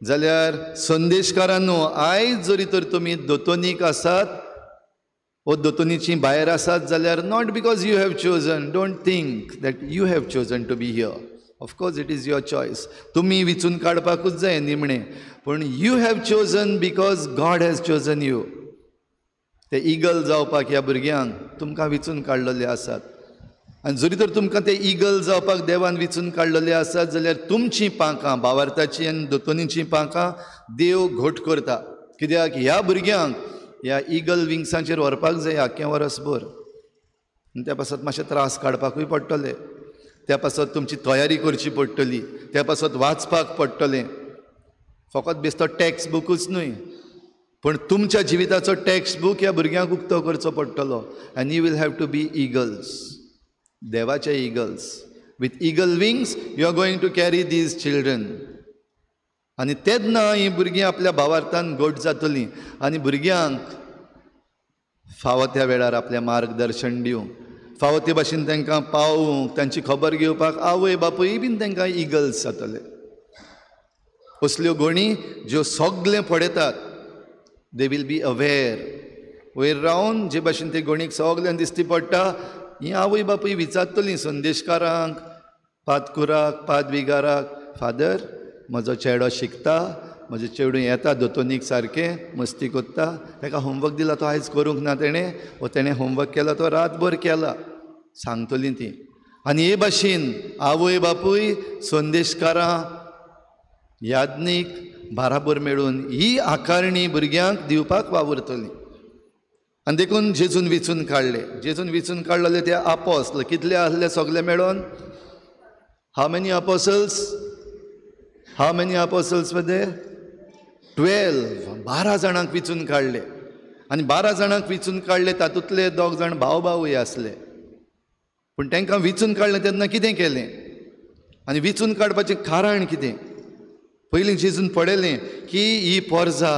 जाल्यार संदेशकारांनो आयज जरी तर तुमी दोतोनीक आसात वो दोतोनीची भायर आसात जाल्यार not because you have chosen, don't think that you have chosen to be here. Of course it is your choice, तुमी विचून काडपाकूच जाय निमणें, पूण you have chosen because God has chosen you. ते इगल जावपाक ह्या भुरग्यांक तुमकां विचून काडलेले आसात. आनी जरी तर तुमकां ते इगल जावपाक देवान विचून काडलेले आसात जाल्यार तुमचीं पांखां, बावार्थाचीं आनी दोतोनीचीं पांखां देव घट करता. कित्याक ह्या भुरग्यांक ह्या इगल विंग्सांचेर व्हरपाक जाय आख्खें वरसभर. आनी त्या पासत मातशे त्रास काडपाकूय पडटले, त्या पासत तुमची तयारी करची पडटली, त्या पासत वाचपाक पडटलें. फकत बेस्तो टॅक्स्ट बुकूच न्हय, पूण तुमच्या जिविताचो टॅक्स्ट बूक ह्या भुरग्यांक उक्तो करचो पडटलो. And you will have to be eagles, देवाचे eagles. With eagle wings you are going to carry these children. आनी तेन्ना हीं भुरगीं आपल्या भावार्थान घट जातलीं आनी भुरग्यांक फावो त्या वेळार आपलें मार्गदर्शन दिवंक, फावो ते भाशेन तांकां पावोवंक, तांची खबर घेवपाक आवय बापूय बीन तांकां इगल्स जातले. असल्यो गणी ज्यो सगळें पळयतात, they will be aware. वयर रावन जे भाशेन ते गणीक सगळ्यांक दिसती पडटा, ही आवय बापूय विचारतलीं संदेशकारांक, पादकुराक, पादविगाराक, फादर म्हजो चेडो शिकता, म्हजें चेडूं येता दोतोनीक सारकें मस्ती कोत्ता, ताका होमवर्क दिला तो आयज करूंक ना तेणें, वो तेणें होमवर्क केला तो रातभर केला, सांगतलीं तीं. आनी हे भाशेन आवय बापूय संदेशकारां याज्ञीक बाराबर मेळून ही आकारणी भुरग्यांक दिवपाक वावुरतली. आनी देखून जेजून विचून काडले, जेजून विचून काडलेले ते आपोस्ल कितले आसले सगळे मेळून? How many apostles? How many apostles मध्ये 12, 12 जाणांक विचून काडले. आनी 12 जाणांक विचून काडले तातूंतले 2 जाण भाव भावूय आसले. पूण तांकां विचून काडलें तेन्ना कितें केलें आनी विचून काडपाचें कारण कितें? पयलीं जेजून पळयलें की ही पोरजा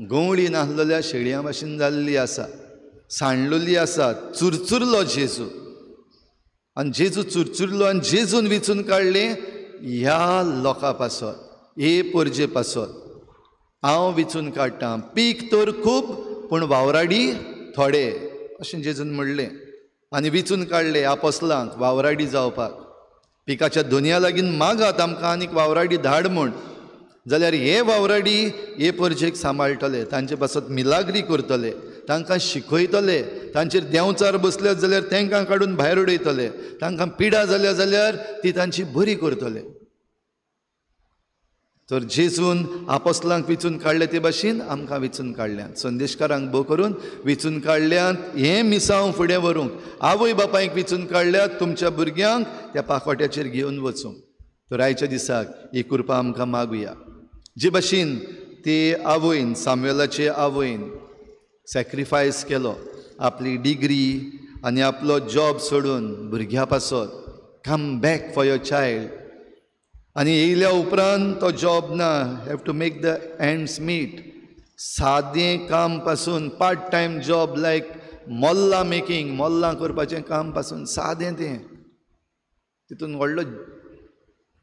गंवळी नासलेल्या शेळयां भाशेन जाल्ली आसा, सांडलेली आसा, चुरचुरलो जेजू. आनी जेजू चुरचुरलो आनी जेजून विचून काडलें ह्या लोकां पासत, हे पोरजे पासत हांव विचून काडटा. पीक तर खूब पूण वावराडी थोडे अशें जेजून म्हणलें आनी विचून काडले आपोसलांक वावराडी जावपाक. पिकाच्या दोनया लागीं मागात आमकां आनीक वावराडी धाड म्हूण, जाल्यार हे वावराडी हे परजेक सांबाळटले, तांचे पासत मिलाग्री करतले, तांकां शिकयतले, तांचेर देंवचार बसल्यात जाल्यार तांकां काडून भायर उडयतले, तांकां पिडा जाल्या जाल्यार ती तांची बरी करतले. तर जेजून आपोसलांक विचून काडले ते भाशेन आमकां विचून काडल्यात, संदेशकारांक भोव करून विचून काडल्यात हें मिसांव फुडें व्हरूंक, आवय बापायक विचून काडल्यात तुमच्या भुरग्यांक त्या पाखोट्याचेर घेवन वचूंक. तर आयच्या दिसाक ही कृपा आमकां मागुया. जे भाशेन ते आवयन, सामुएलाचे आवयन सॅक्रिफायस केलो आपली डिग्री आनी आपलो जॉब सोडून भुरग्या पासत, come back for your child. आनी येयल्या उपरांत तो जॉब ना, have to make the ends meet. सादें काम पासून पार्ट टायम जॉब लायक मोल्लां मेकिंग, मोल्लां करपाचें काम पासून सादें तें, तितून व्हडलो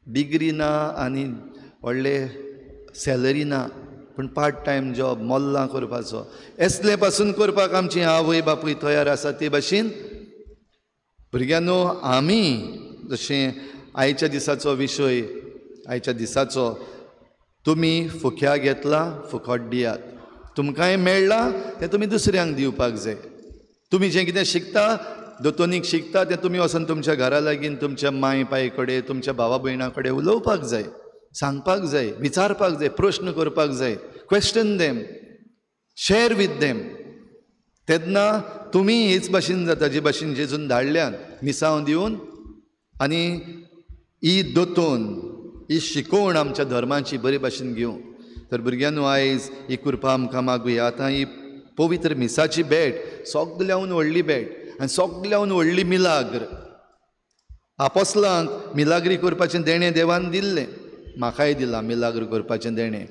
डिग्री ना आनी व्हडले सॅलरी ना, पूण पार्ट टायम जॉब मोल्लां करपाचो एसले पासून करपाक आमची आवय बापूय तयार आसा. ते भाशेन भुरग्यांनो आमी जशें आयच्या दिसाचो विशय, आयच्या दिसाचो तुमी फुक्या घेतला फुकट दियात, तुमकांय मेळ्ळां तें तुमी दुसऱ्यांक दिवपाक जाय. तुमी जें कितें शिकता, दोतोनीक शिकता तें तुमी वचून तुमच्या घरा लागीं तुमच्या माय पाय कडेन, तुमच्या भावा भयणा कडेन उलोवपाक जाय, सांगपाक जाय, विचारपाक जाय, प्रश्न करपाक जाय. Question them, share with them. तेन्ना तुमी हेच भाशेन जाता जे भाशेन जेजून धाडल्यान मिसांव दिवन आनी ही दोतोन, ही शिकोवण आमच्या धर्माची बरे भाशेन घेवं. तर भुरग्यांनो आयज ही कृपा आमकां मागुया. आतां ही पवित्र मिसाची भेट सगल्याहून व्हडली भेट आनी सगल्याहून व्हडली मिलाग्र. आपोसलांक मिलाग्री करपाचें देणें देवान दिल्लें, म्हाकाय दिलां मिलाग्र करपाचें देणें,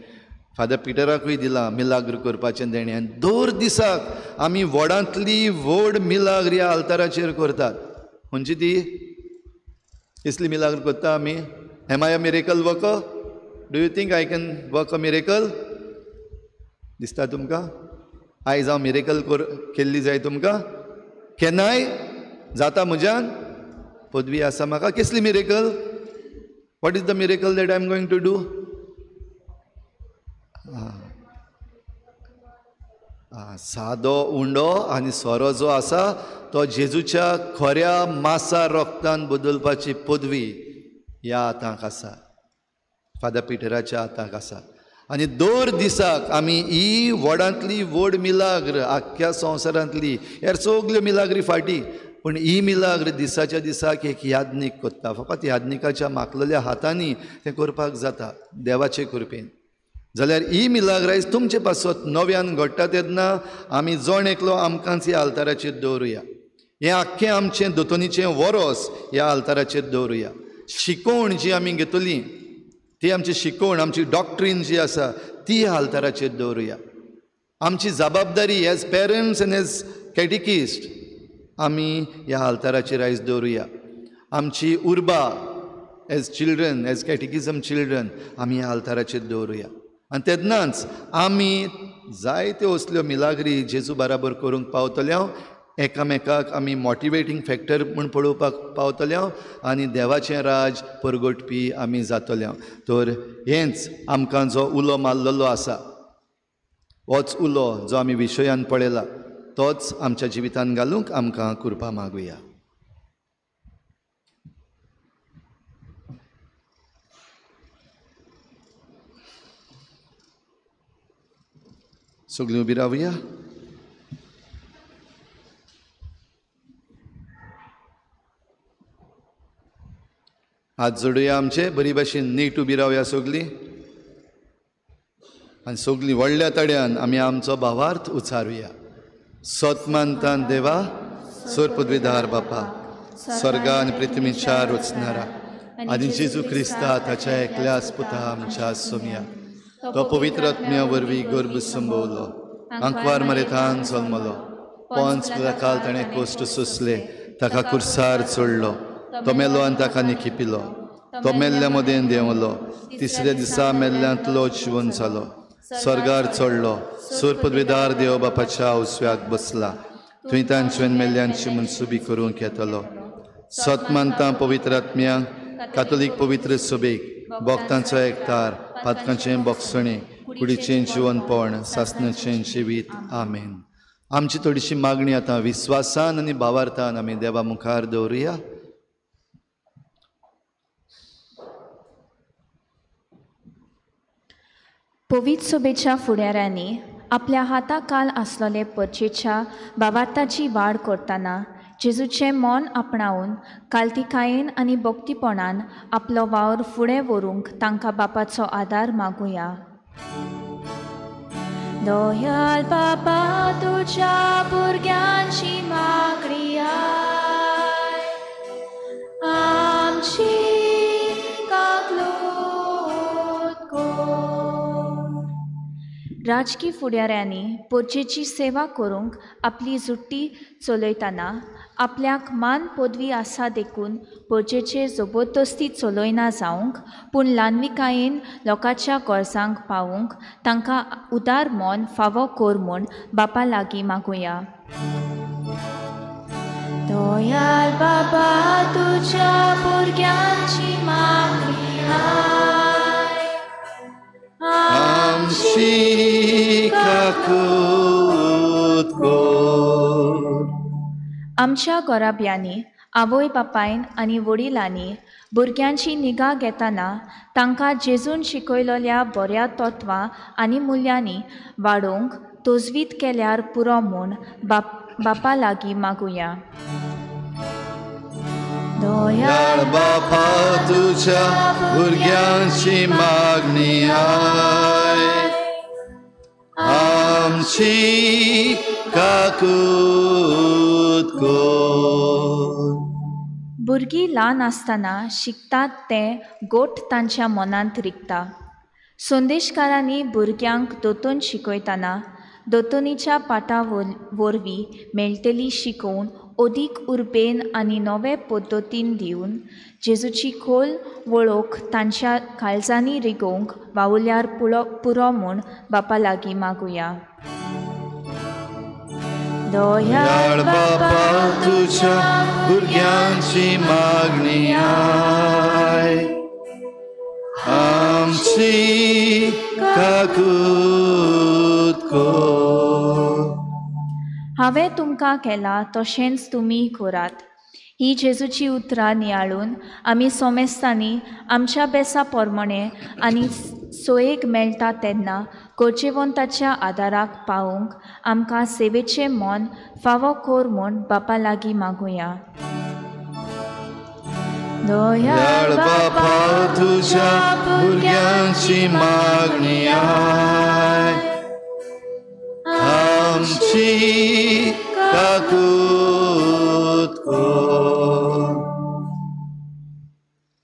फादर पिटराकूय दिलां मिलाग्र करपाचें देणें. आनी दर दिसाक आमी व्हडांतली व्हड मिलाग्र ह्या आल्ताराचेर करतात. खंयची ती? कसली मिलाग्र करता आमी? Am I a miracle worker? Do you think I can work a miracle? दिसता तुमकां आयज हांव मिरेकल केल्ली जाय तुमकां? केन्नाय जाता म्हज्यान? पदवी आसा म्हाका. कसली miracle? What is the miracle that I am going to do? सादो उंडो आनी सोरो जो आसा तो जेजूच्या खऱ्या मासा रोगतान बदलपाची पदवी ह्या हातांक आसा, फादर पिटराच्या हातांक आसा. आनी दर दिसाक आमी ही व्हडांतली व्हड मिलाग्र आख्ख्या संवसारांतली, हेर सगल्यो मिलाग्री फाटीं, पूण ही मिलाग्र दिसाच्या दिसाक एक याज्ञीक करता. फकत याज्ञिकाच्या माखलेल्या हातांनी तें करपाक जाता देवाचे कृपेन. जाल्यार ही मिलाग्र आयज तुमचे पासत नव्यान घडटा तेन्ना आमी जण एकलो आमकांच ह्या आल्ताराचेर दवरुया. हें आख्खें आमचें दोतोनीचें वरोस ह्या आल्ताराचेर दवरुया. शिकोवण जी आमी घेतली ती आमची शिकोवण, आमची डॉक्ट्रीन जी आसा ती ह्या आल्ताराचेर दवरुया. आमची जबाबदारी as parents and as catechist आमी ह्या आल्ताराचेर आयज दवरुया. आमची उर्बा as children, as catechism children आमी ह्या आल्ताराचेर दवरुया. आनी तेन्नाच आमी जायत्यो असल्यो मिलाग्री जेजू बराबर करूंक पावतले, एकामेकाक आमी मोटिवेटींग फॅक्टर म्हूण पळोवपाक पावतले आनी देवाचें राज परगटपी आमी जातले. तर हेंच आमकां जो उलो मारलेलो आसा, होच उलो जो आमी विशयान पळयला तोच आमच्या जिवितान घालूंक आमकां कृपा मागुया. सगळीं उबी रावया. हात जोडुया आमचे बरी भाशेन नीट उबी रावया सगळीं आनी सगळीं व्हडल्या तड्यान आमी आमचो भावार्थ उचारुया. सत मानतान देवा, सोर पदवीधार बापा, स्वर्गा आनी पृथ्वीच्या रचणारा आनी जेजू क्रिस्ता ताच्या एकल्याच पुता आमच्या सोमया, तो पवित्र आत्म्या वरवीं गर्भ संभवलो, आंकवार मरेथान जल्मलो, पंच काल ताणें कोश्ट सोंसले, ताका कुर्सार चडलो, तो मेलो आनी ताका निखिपिलो, तो मेल्ल्या मदें देंवलो, तिसऱ्या दिसा मेल्ल्यांतलो जिवन जालो, स्वर्गार चडलो, सुरपदवीदार देव बापाच्या उस्व्याक बसला, थंय तांचे मेल्ल्यांची मनसुबी करूंक येतलो. सत मानता पवित्र आत्म्या, कातोलीक पवित्र सभेक, भक्तांचो एकतार, पातकांचें बोगसणें, कुडीचें जिवनपण, सासणाचें जिवीत. आमेन. आमची थोडीशी मागणी आतां विस्वासान आनी भावार्थान आमी देवा मुखार दवरुया. पवित्र सभेच्या फुडाऱ्यांनी आपल्या हाता काल आसलेले परचेच्या भावार्थाची वाड करतना जेजूचें मन आपणावन कालतिकायेन आनी भक्तीपणान आपलो वावर फुडें व्हरूंक तांकां बापाचो आदार मागुया. दयाळ बाबा तुज्या भुरग्यांची मागणी आय, आमची काकलूत कर. राजकी फुडाऱ्यांनी परजेची सेवा करूंक आपली जुट्टी चलयतना आपल्याक मान पदवी आसा देखून परजेचेर जबरदस्ती चलयना जावंक, पूण ल्हानविकायेन लोकांच्या गरजांक पावूंक तांकां उदार मन फावो कर म्हूण बापा लागीं मागुया. दयाळ बाबा तुज्या भुरग्यांची मागणी आय, आमची काकूत कर. आमच्या घराब्यांनी आवय बापायन आनी वडिलांनी भुरग्यांची निगा घेतना तांकां जेजून शिकयलेल्या बऱ्या तत्वां आनी मुल्यांनी वाडोवंक तजवीज केल्यार पुरो म्हूण बापा लागीं मागुया. दयाळ बापा तुज्या भुरग्यांची मागणी आय, आमची काकूत कर. भुरगीं ल्हान आसतना शिकतात तें गोठ तांच्या मनांत रिगता. संदेशकारांनी भुरग्यांक दोतोन शिकयतना दोतोनीच्या पाठा वरवीं मेळटली शिकोवण अदीक उर्बेन आनी नवे पद्दतीन दिवन जेजूची खोल वळख तांच्या काळजांनी रिगोवंक वावुल्यार पुरो म्हूण बापा लागीं मागुया. दयाळ बापा तुज्या भुरग्यांची मागणी आय, आमची काकूत कर. हांवें तुमकां केलां तशेंच तुमी करात. ही जेजूची उतरां नियाळून आमी सोमेस्तांनी आमच्या बेसा प्रमाणें आनी सोयेक मेळटा तेन्ना गरजेवंताच्या आदाराक पावूंक आमकां सेवेचें मन फावो कर म्हूण बापा लागीं मागुया. दयाळ बापा तुज्या भुरग्यांची मागणी आय, आमची काकूत कर.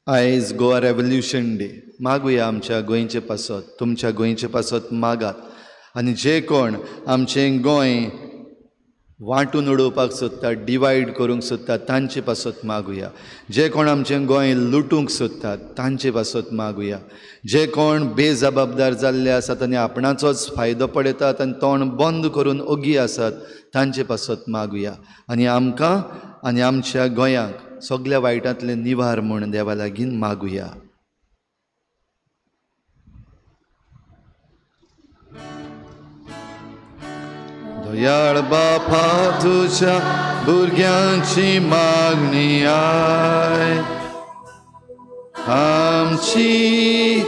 आयज गोवा रेवोल्युशन डे. मागुया आमच्या गोंयचे पासत, तुमच्या गोंयचे पासत मागात. आनी जे कोण आमचें गोंय वांटून उडोवपाक सोदतात, डिवायड करूंक सोदतात, तांचे पासत मागुया. जे कोण आमचें गोंय लुटूंक सोदतात तांचे पासत मागुया. जे कोण बेजबाबदार जाल्ले आसात आनी आपणाचोच फायदो पळयतात आनी तोंड बंद करून ओगी आसात तांचे पासत मागुया. आनी आमकां आनी आमच्या गोंयांक सगल्या वायटांतले निवार म्हूण देवा लागीं मागुया. दयाळ बापा तुज्या भुरग्यांची मागणी आय, आमची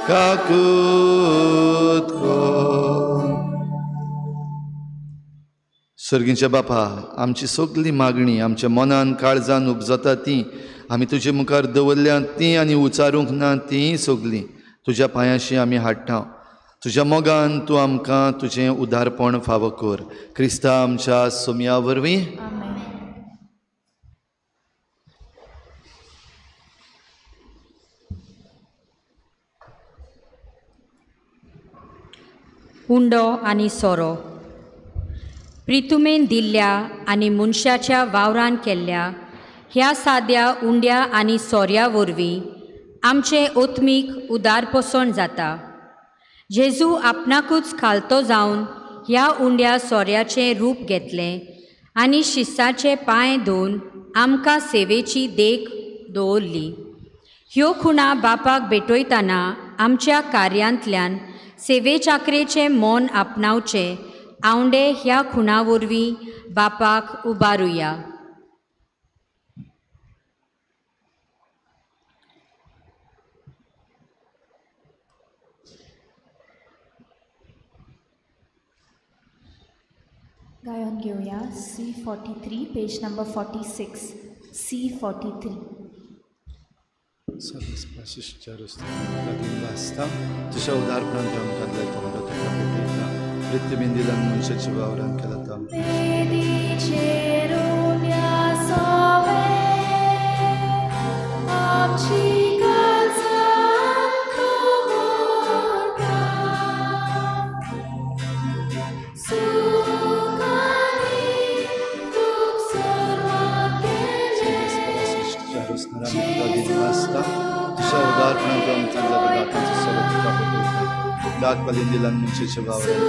काकूत कर. सर्गीच्या बापा, आमची सगली मागणी आमच्या मनान काळजान उपजता ती आमी तुजे मुखार दवरल्या ती आनी उचारूंक ना ती सगली तुज्या पांयाशी आमी हाडटा. तुज्या मोगान तूं आमकां तुजें उदारपण फावो कर. क्रिस्ता आमच्या सोमया वरवीं. उंडो आनी सोरो. प्रितुमेन दिल्ल्या आनी मनशाच्या वावरान केल्ल्या ह्या साद्या उंड्या आनी सोऱ्या वरवीं आमचें ओत्मीक उदारपोसण जाता. जेजू आपणाकूच खालतो जावन ह्या उंड्या सोऱ्याचें रूप घेतलें आनी शिस्साचे पांय धुवन आमकां सेवेची देख दवरली. ह्यो खुणा बापाक भेटयतना आमच्या कार्यांतल्यान सेवेचाकरेचें मन आपणावचें आवंडे ह्या खुणा वरवीं बापाक उबारुया. गायन घेवया C43 page number 46 C43. तुझ्या उदारपणान आमकां तुका भेटयता मृत्युबिंदीलान मनशाच्या वावरान केला तो तुझ्या उदारपणान आमकां तुका भेटयता दाखपालिंदिलान मनशाच्या वावरान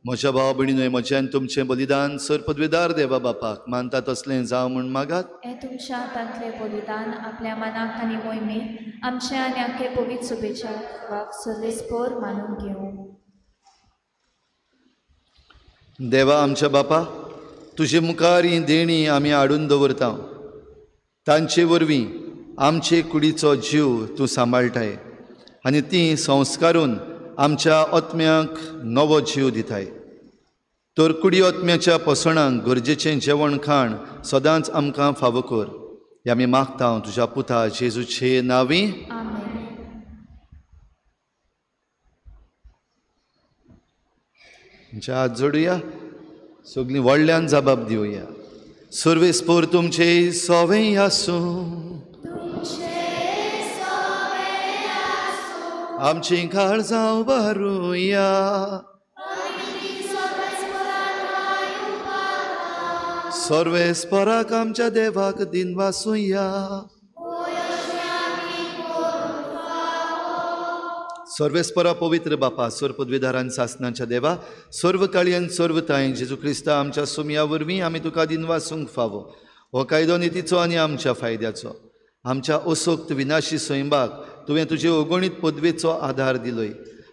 म्हज्या भाव भयणीनो, म्हजें आनी तुमचें बलिदान सर पदवेदार देवा बापाक मानता तसलें जावं म्हूण मागात. हें तुमच्या हातांतलें बलिदान आपल्या मनाक आनी मोहिमेक आमच्या आनी आख्खे पवित्र शुभेच्छा वाक सर्वेस्पोर मानून घेवं. देवा आमच्या बापा, तुजे मुखार ही देणी आमी हाडून दवरता, तांचे वरवीं आमचे कुडीचो जीव तूं सांबाळटाय आनी ती संस्कारून आमच्या आत्म्याक नवो जीव दिताय. तर कुडी आत्म्याच्या पोसणांक गरजेचें जेवण खाण सदांच आमकां फावो कर, हें आमी मागता तुज्या पुता जेजूचे नांवी. आमच्या हात जोडुया, सगळीं व्हडल्यान जबाब दिवया. सर्वेस्पोर तुमचे सोवें आसूं, आमची काळजां उबारुया, सर्वेस्पराक आमच्या देवाक दिनवासुया. सर्वेस्परा पवित्र बापा, सर्व पदवीधारान सासनाच्या देवा, सर्व काळयन सर्व ताय जेजू क्रिस्ता आमच्या सुमया वरवीं आमी तुका दिनवासूंक फावो. हो कायदो नितीचो आनी आमच्या फायद्याचो. आमच्या असोक्त विनाशी सैंबाक तुवें तुजे अगणीत पदवेचो आधार दिलोय,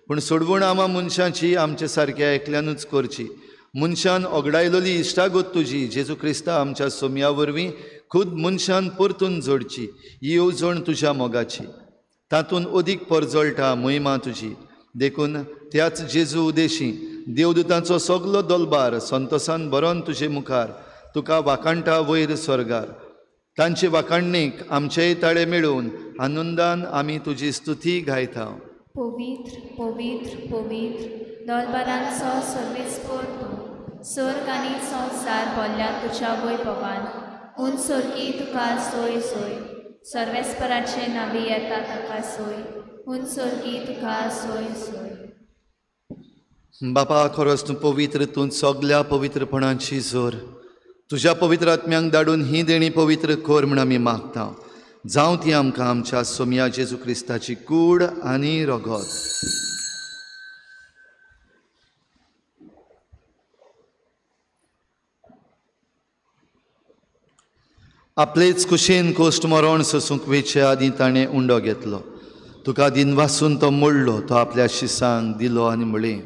पूण सोडवण आमा मनशाची आमच्या सारक्या एकल्यानूच करची. मनशान ओगडायलोली इश्टागत तुजी जेजू क्रिस्ता आमच्या सोमया वरवीं खुद मनशान परतून जोडची. ही येवजण तुज्या मोगाची, तातूंत अदीक परजळटा महिमा तुजी. देखून त्याच जेजू उदेशी देवदूतांचो सगलो दलबार संतोसान भरोन तुजे मुखार तुका वाखाणटा वयर स्वर्गार. तांचे वाखाणणेक आमचेय ताळे मेळोवन आनंदान आमी तुजी स्तुती गायता. पवित्र पवित्र पवित्र दलबारांचो सर्वेस्पोर तूं, स्वर्ग आनी संवसार भरल्या तुज्या वैभवान. उन स्वर्गी तुका सोय सोय, सर्वेस्पराचे नावी येता ताका सोय, उन स्वर्गी तुका सोय सोय. बापा, खरोच तूं पवित्र, तूं सगल्या पवित्रपणाची जोर. तुज्या पवित्र आत्म्यांक धाडून ही देणी पवित्र कर म्हूण आमी मागता. जावं ती आमकां आमच्या सोमया जेजू क्रिस्ताची कूड आनी रगत. आपलेच कुशीन कोश्ट मरण सोसूंक वेचे आदीं ताणें उंडो घेतलो, तुका दिनवासून तो मोडलो, तो आपल्या शिसांक दिलो आनी म्हळें,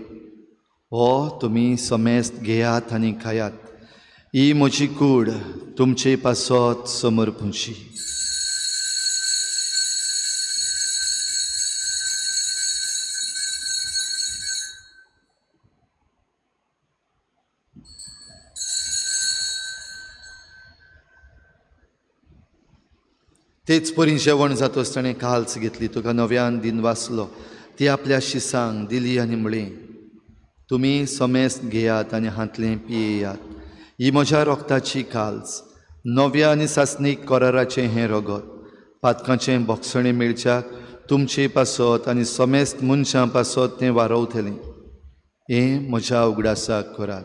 हो तुमी समेस्त घेयात आनी खायात, ही म्हजी कूड तुमचे पासत समर्पूची. तेच परी जेवण जातच ताणें काल्स घेतली, तुका नव्यान दिन वाचलो, ती आपल्या शिसांक दिली आनी म्हळें, तुमी समेस्त घेयात आनी हांतलें पियेयात. ही म्हज्या रोगताची काल्स, नव्या आनी सासणीक कराराचें हें रगत, पातकांचें बोगसणें मेळच्याक तुमचे पासत आनी समेस्त मनशां पासत तें वारवतलें. हें म्हज्या उगडासाक करात.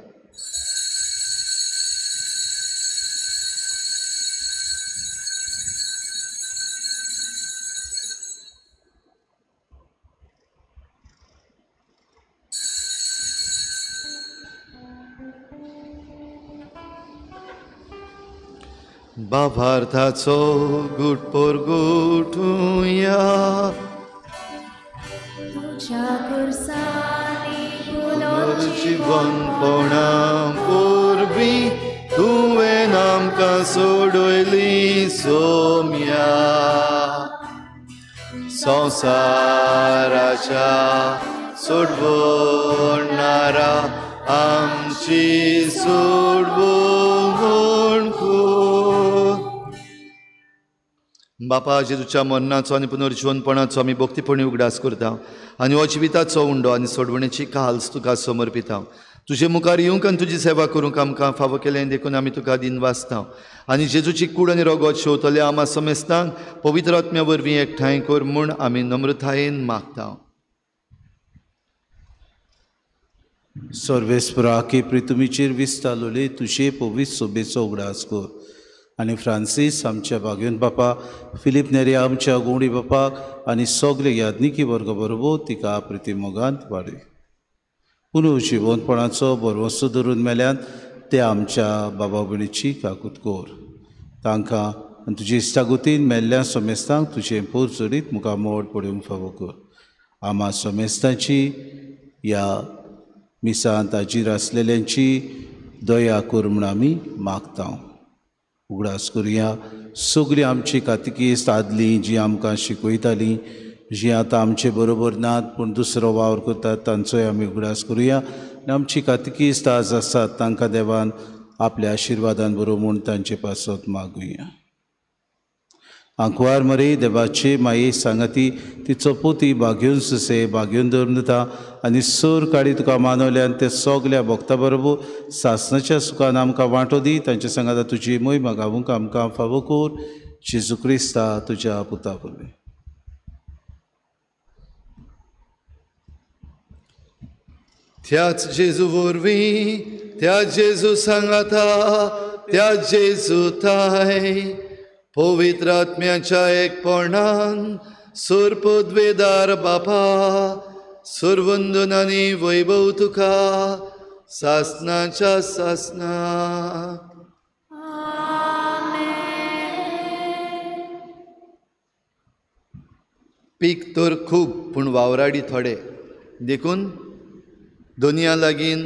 बाबार्थाचो गुटपोर गुठुया, तुज्या खुर्सांनी पुनर्जिवनपणा वरवीं तुवें आमकां सोडयली सोम्या. संवसाराच्या सोडवणारा आमची सोडवण कर. बापा, जेजूच्या मरणाचो आनी पुनर्जिवनपणाचो आमी भक्तीपणी उगडास करता आनी हो जिविताचो उंडो आनी सोडवणेची काल्स तुका समर्पिता. तुजे मुखार येवंक आनी तुजी सेवा करूंक आमकां फावो केलें देखून आमी तुका दिन वाचता आनी जेजूची कूड आनी रगत शेवतले आमा समेस्तांक पवित्र आत्म्या वरवीं एकठांय कर म्हूण आमी नम्रतायेन मागता. सर्वेस्परा की प्रितुमीचेर विस्तालोले तुजे पवित्र सोबेचो उगडास कर आनी फ्रांसीस आमच्या बागेवन बापा, फिलीप नेरी आमच्या गुंडी बापाक आनी सगळे याज्ञिकी वर्ग बरोबर तिका प्रिती मोगांत वाडय. पुनर्जिवनपणाचो भरवंसो धरून मेल्यान ते आमच्या बाबा भयणीची काकूत कर. तांकां आनी तुजे इश्टागतीन मेल्ल्या समेस्तांक तुजें पोर चडीत मुखार मोड पडूंक फावो कर. आमा समेस्तांची ह्या मिसांत हाजीर आसलेल्यांची दया कर म्हूण आमी मागता. उगडास करुया सगळीं आमची कातकीस्त आदलीं जीं आमकां शिकयतालीं, जीं आतां आमचे बरोबर नात पूण दुसरो वावर करतात तांचोय आमी उगडास करुया. आनी आमची कातकीस्त आज आसात तांकां देवान आपल्या आशिर्वादान बरो म्हूण तांचे पासत मागुया. आंकवार मरे देवाचे माये सांगाती तिचो पोती बागेवन सुसे बागेवन धरून दिता आनी सोर काडी तुका मानवल्यान ते सगल्या भक्ता बरोबर सासणाच्या सुखान आमकां वांटो दी. तांच्या सांगाता तुजी मोहिमा गावूंक आमकां फावो कर. जेजू क्रिस्ता तुज्या पुता वरवीं. त्याच जेजू वरवीं, त्याच जेजू सांगाता, त्याच जेजू ताय पवित्र आत्म्याच्या एकपणान सुरपदवेदार बापा, सुरवंदन आनी वैभव तुका सासनाच्या सासना. पीक तर खूब पूण वावराडी थोडे, देखून दोनया लागीं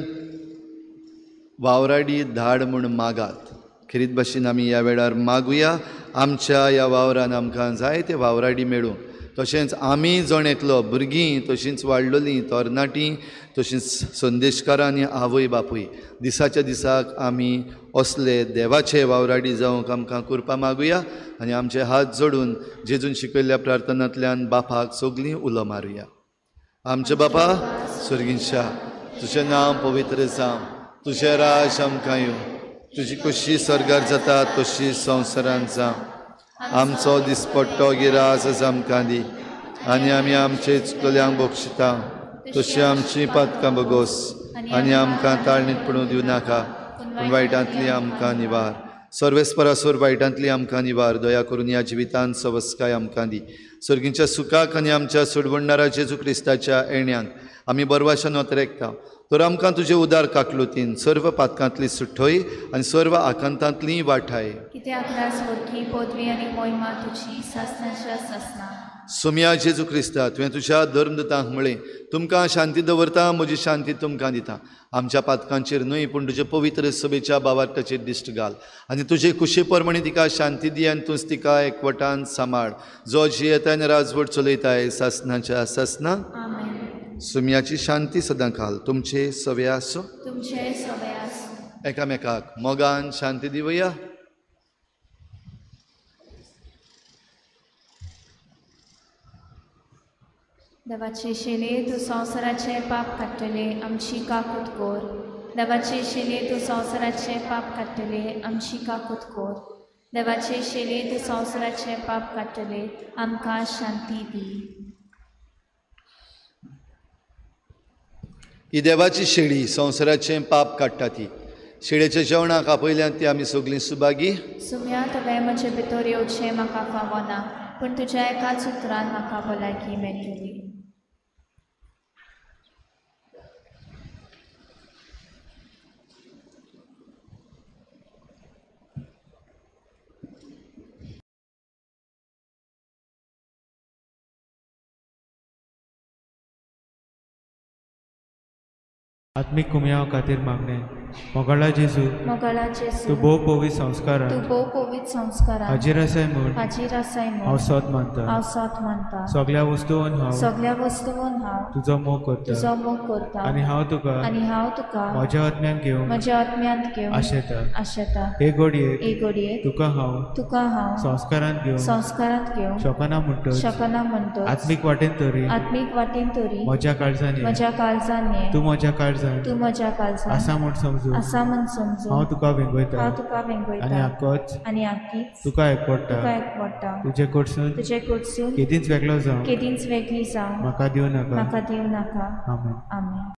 वावराडी धाड म्हूण मागात. खेरीत भाशेन आमी ह्या वेळार मागुया आमच्या ह्या वावरान आमकां जाय ते वावराडी मेळूं. तशेंच आमी जण एकलो भुरगीं, तशींच वाडलोलीं तरणाटीं, तशींच संदेशकारां आनी आवय बापूय दिसाच्या दिसाक आमी असले देवाचे वावराडी जावंक आमकां कृपा मागुया आनी आमचे हात जोडून जेजून शिकयल्ल्या प्रार्थनांतल्यान बापाक सगळीं उलो मारुया. आमचे बापा स्वर्गींशा, तुजें नांव पवित्र जावं, तुजें राज आमकां येवं, तुजी कशी स्वर्गार जाता तशी संवसारांत जावं. आमचो दिसपट्टो गिरास आज आमकां दी आनी आमी आमचे चुकल्यांक बक्षिता तशी आमची पातकां बगोस आनी आमकां ताळणीत पडूं दिवं नाका, पूण वायटांतली आमकां निवार. सर्वेस्परासोर वायटांतली आमकां निवार. दया करून ह्या जिवितांत सवस्काय आमकां दी. सर्गींच्या सुखाक आनी आमच्या सोडवणदारा जेजू क्रिस्ताच्या येण्यांक आमी बरवाशान वतरेकता. तर आमकां तुजे उदार काकलुतीन सर्व पातकांतली सुठय आनी सर्व आकांतांतली वाठाय. कित्याक राज वरकी पदवी आनी मोहिमा तुजी सासणाच्या सासणा. सोमया जेजू क्रिस्ता, तुवें तुज्या धर्मदूतांक म्हळें, तुमकां शांती दवरता, म्हजी शांती तुमकां दिता. आमच्या पातकांचेर न्हय पूण तुजे पवित्र सभेच्या बावार्थाचेर दिश्ट घाल आनी तुजे कुशे प्रमाणे तिका शांती दी आनी तूंच तिका एकवटान सांबाळ, जो जियेता आनी राजवट चलयताय सासनाच्या सासना. सुमयाची शांती सदां काल तुमचे सवे आसूं. तुमचे सवे आसूं. एकामेकाक मोगान शांती दिवया. देवाचे शिले तूं संवसाराचें पाप काडटले, आमची काकूत कोर. देवाचे शिले तूं संवसाराचें पाप काडटले, आमची काकूत कोर. देवाचे शिले तूं संवसाराचें पाप काडटले, आमकां शांती दी. ही देवाची शेळी संवसाराचें पाप काडटा. ती शेळयेच्या जेवणाक आपयल्यान ती आमी सगळीं सुभागी. सुम्या तुवें म्हजे भितर येवचें म्हाका फावना, पूण तुज्या एकाच उतरान म्हाका भलायकी मेळटली. आत्मीक कुमयाव खातीर मागणें. मोगाळा जेजू, मोगाळा जेजू, तूं भोव पवित्र संस्कारान, तूं भोव पवित्र संस्कारान हाजीर आसाय म्हूण, हाजीर आसाय म्हूण हांव सत मानता, हांव सत मानता. सगळ्या वस्तून हांव, सगळ्या वस्तून हांव तुजो मोग करता, तुजो मोग करता. आनी हांव तुका, आनी हांव तुका म्हज्या आत्म्यान घेवंक, म्हज्या आत्म्यांत घेवंक आशेता, आशेता. हे घडयेक, हे घडयेक तुका हांव, तुका हांव संस्कारांत घेवंक, संस्कारांत घेवंक शकना म्हणटच, शकना म्हणटच आत्मीक वाटेन तरी, आत्मीक वाटेन तरी म्हज्या काळजान, म्हज्या काळजान तूं म्हज्या काळजान, तूं म्हज्या काळजान आसा म्हूण समजू, आसा म्हूण समजू हांव तुका वेंगयता, हांव तुका वेंगयता. आनी आकोच, आनी आकीच तुका एकवटा, तुका एकवटा. तुजे कडसून, तुजे कडसून केदींच वेगळो जावं, केदींच वेगळी जावं म्हाका दिवं नाका, म्हाका दिवं नाका. आमेन. आमेन.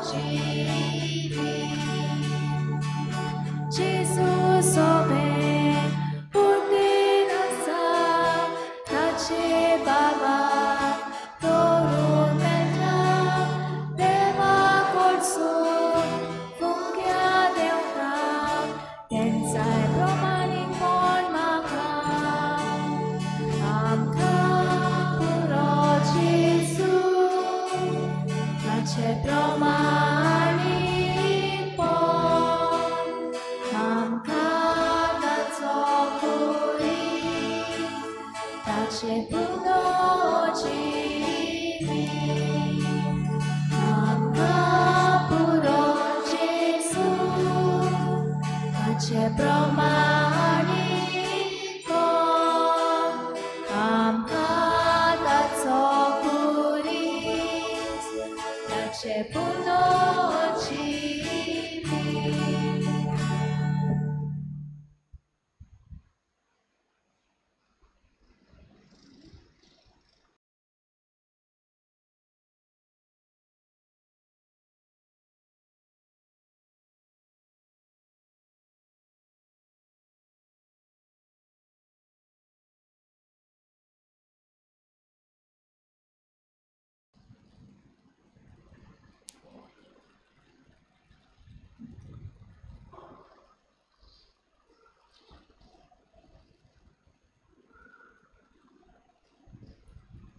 जिवीत. जेजू सोबें पुर्तीन आसा, ताचे बाबा तोरून मेळटा, देवा कडसून फुंक्या देंवता, तेंचाय प्रमाणीकपण म्हाका. आमकां पुरो जेजू, ताचे प्रमाणीकपण, आमकां ताचो खुरीस, ताचे पुरो जिवीत. आमकां पुरो जेजू, ताचे प्रमाणीकपण, आमकां ताचो खुरीस, ताचे पुरो जिवीत.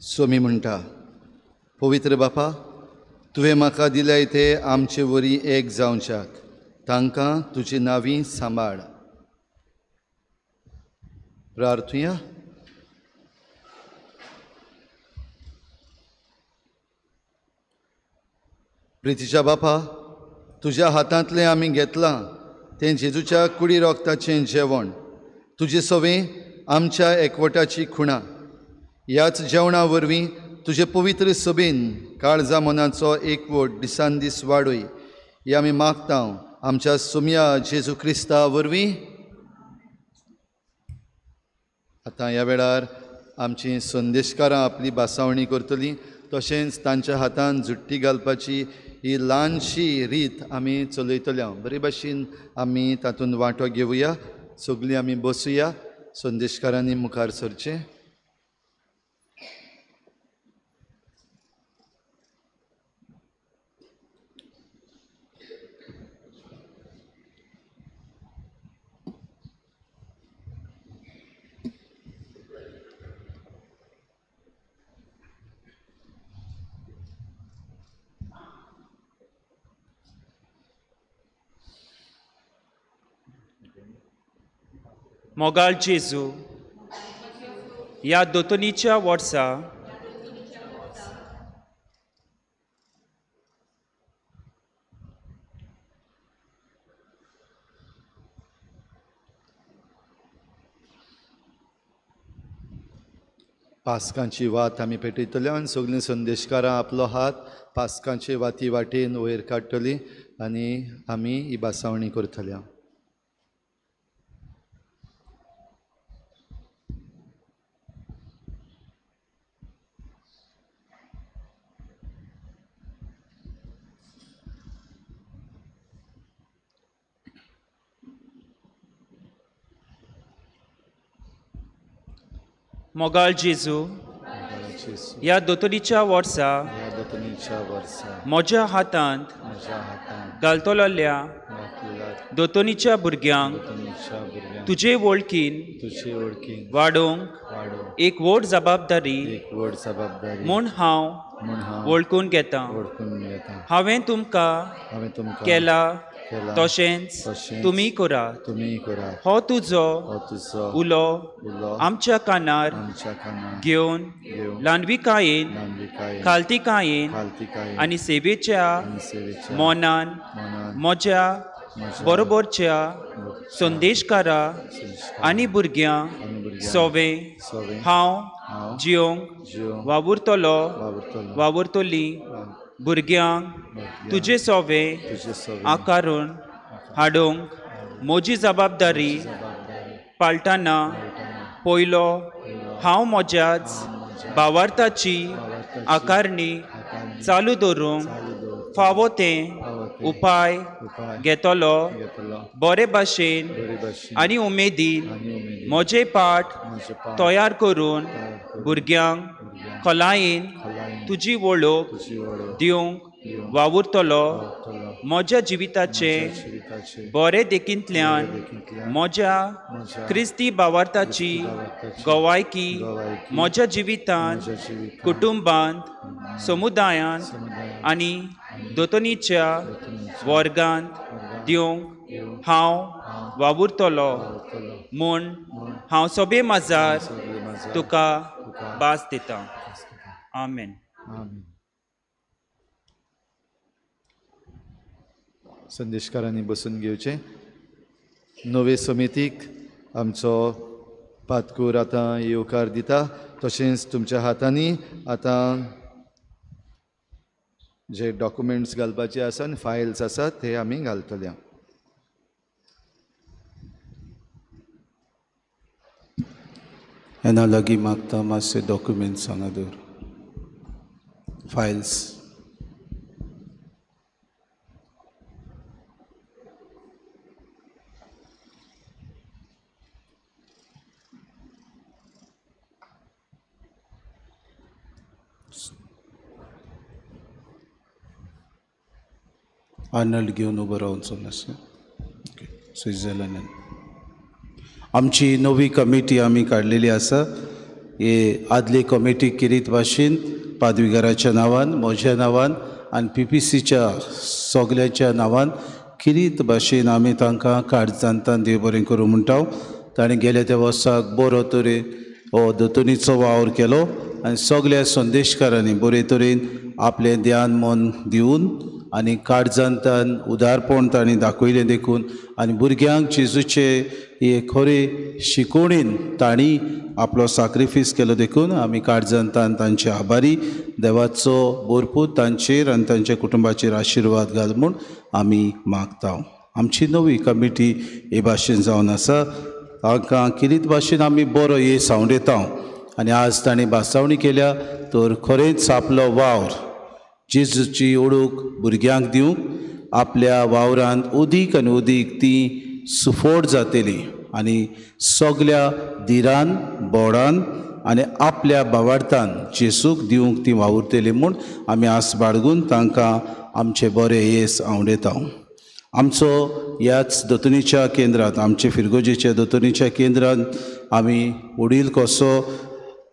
सोमी म्हणटा, पवित्र बापा, तुवें म्हाका दिल्याय ते आमचे वरी एक जावच्याक, तांकां तुजी नावी सांबाळ. प्रार्थुया. प्रितीच्या बापा, तुज्या हातांतलें आमी घेतलां तें जेजूच्या कुडी रोगताचें जेवण, तुजे सवें आमच्या एकवटाची खुणा. ह्याच जेवणा वरवीं तुजे पवित्र सभेन काळजा मनाचो एकवट दिसान दीस वाडय, हे आमी मागता आमच्या सोम्या जेजू क्रिस्ता वरवीं. आतां ह्या वेळार आमची संदेशकारां आपली भासावणी करतलीं, तशेंच तांच्या हातान जुट्टी घालपाची ही ल्हानशी रीत आमी चलयतले. बरे भाशेन आमी तातूंत वांटो घेवया. सगळीं आमी बसुया. संदेशकारांनी मुखार सरचें. मोगाळ जेजू, ह्या दोतोनीच्या वर्सा पास्कांची वात आमी पेटयतले आनी सगळीं संदेशकारां आपलो हात पास्कांचे वाती वाटेन वयर काडटली आनी आमी ही भासावणी करतले. मोगाळ जेजू, ह्या दोतोनीच्या वर्सा म्हज्या हातांत घालतल्या दोतोनीच्या भुरग्यांक तुजे वळखीन वाडोवंक एक व्हड जबाबदारी म्हूण हांव वळखून घेता. हांवें तुमकां केला तशेंच तुमी करात. हो तुजो उलो आमच्या कानार घेवन ल्हानविकायेन, खालतिकायेन आनी सेवेच्या मनान म्हज्या बरोबरच्या संदेशकारा आनी भुरग्यां सोवे हांव जियोंक वावुरतलो वावुरतली. भुरग्यांक तुजे सोवे आकारून हाडूंक म्हजी जबाबदारी पाळटाना पयलो हांव म्हज्याच भावार्थाची आकारणी चालू दवरूंक फावो तें उपाय घेतलो बरे भाशेन आनी उमेदीन म्हजे पाठ तयार करून भुरग्यांक खोलायेन तुजी वळख दिवंक वावुरतलो. म्हज्या जिविताचे बरे देखींतल्यान म्हज्या क्रिस्ती भावार्थाची गवायकी म्हज्या जिवितांत, कुटुंबांत, समुदायांत आनी दोतोनीच्या वर्गांत दिवंक हांव वावुरतलो म्हूण हांव सोबे माजार तुका भास दितां. आमेन. संदेशकारांनी बसून घेवचें. नवे समितीक आमचो पातकूर आतां येवकार दिता. तशेंच तुमच्या हातांनी आतां जे डॉक्युमेंट्स घालपाचे आसा आनी फायल्स आसात ते आमी घालतले. येना लागीं मागता मातशे डॉक्युमेंट्स हांगा दवर, फायल्स. आर्नल्ड घेवन उबो रावचो मातशें. ओके, स्विट्झर्लंडान आमची नवी कमिटी आमी काडलेली आसा. हे आदली कमिटी किरीत भाशेन पादविगाराच्या नांवान, म्हज्या नांवान आनी पी पी सीच्या सगल्यांच्या नांवान किरीत भाशेन आमी तांकां काळजांतान देव बरें करूं म्हणटा. ताणें गेले त्या वर्साक बरो तरेन हो दोतोनीचो वावर केलो आनी सगल्या संदेशकारांनी बरे तरेन आपलें ध्यान मन दिवन आनी काळजांतान उदारपण तांणी दाखयलें देखून आनी भुरग्यांक जेजूचे हे खरे शिकोवणेन तांणी आपलो साक्रिफीस केलो देखून आमी काळजांतान तांचे आभारी. देवाचो भरपूर तांचेर आनी तांच्या कुटुंबाचेर आशिर्वाद घाल म्हूण आमी मागता. आमची नवी कमिटी हे भाशेन जावन आसा. तांकां किरीत भाशेन आमी बरो येस सांवडयता आनी आज तांणी भासावणी केल्या तर खरेंच आपलो वावर जेजूची ओळख भुरग्यांक दिवंक आपल्या वावरांत उदीक आनी उदीक ती सुफोट जातली आनी सगल्या धिरान बोडान आनी आपल्या भावार्थान जेजूक दिवंक ती वावुरतली म्हूण आमी आस बाळगून तांकां आमचें बरें येस आंवडेता. आमचो ह्याच दोतोनीच्या केंद्रांत, आमचे फिरगोजेच्या दोतोनीच्या केंद्रांत आमी वडील कसो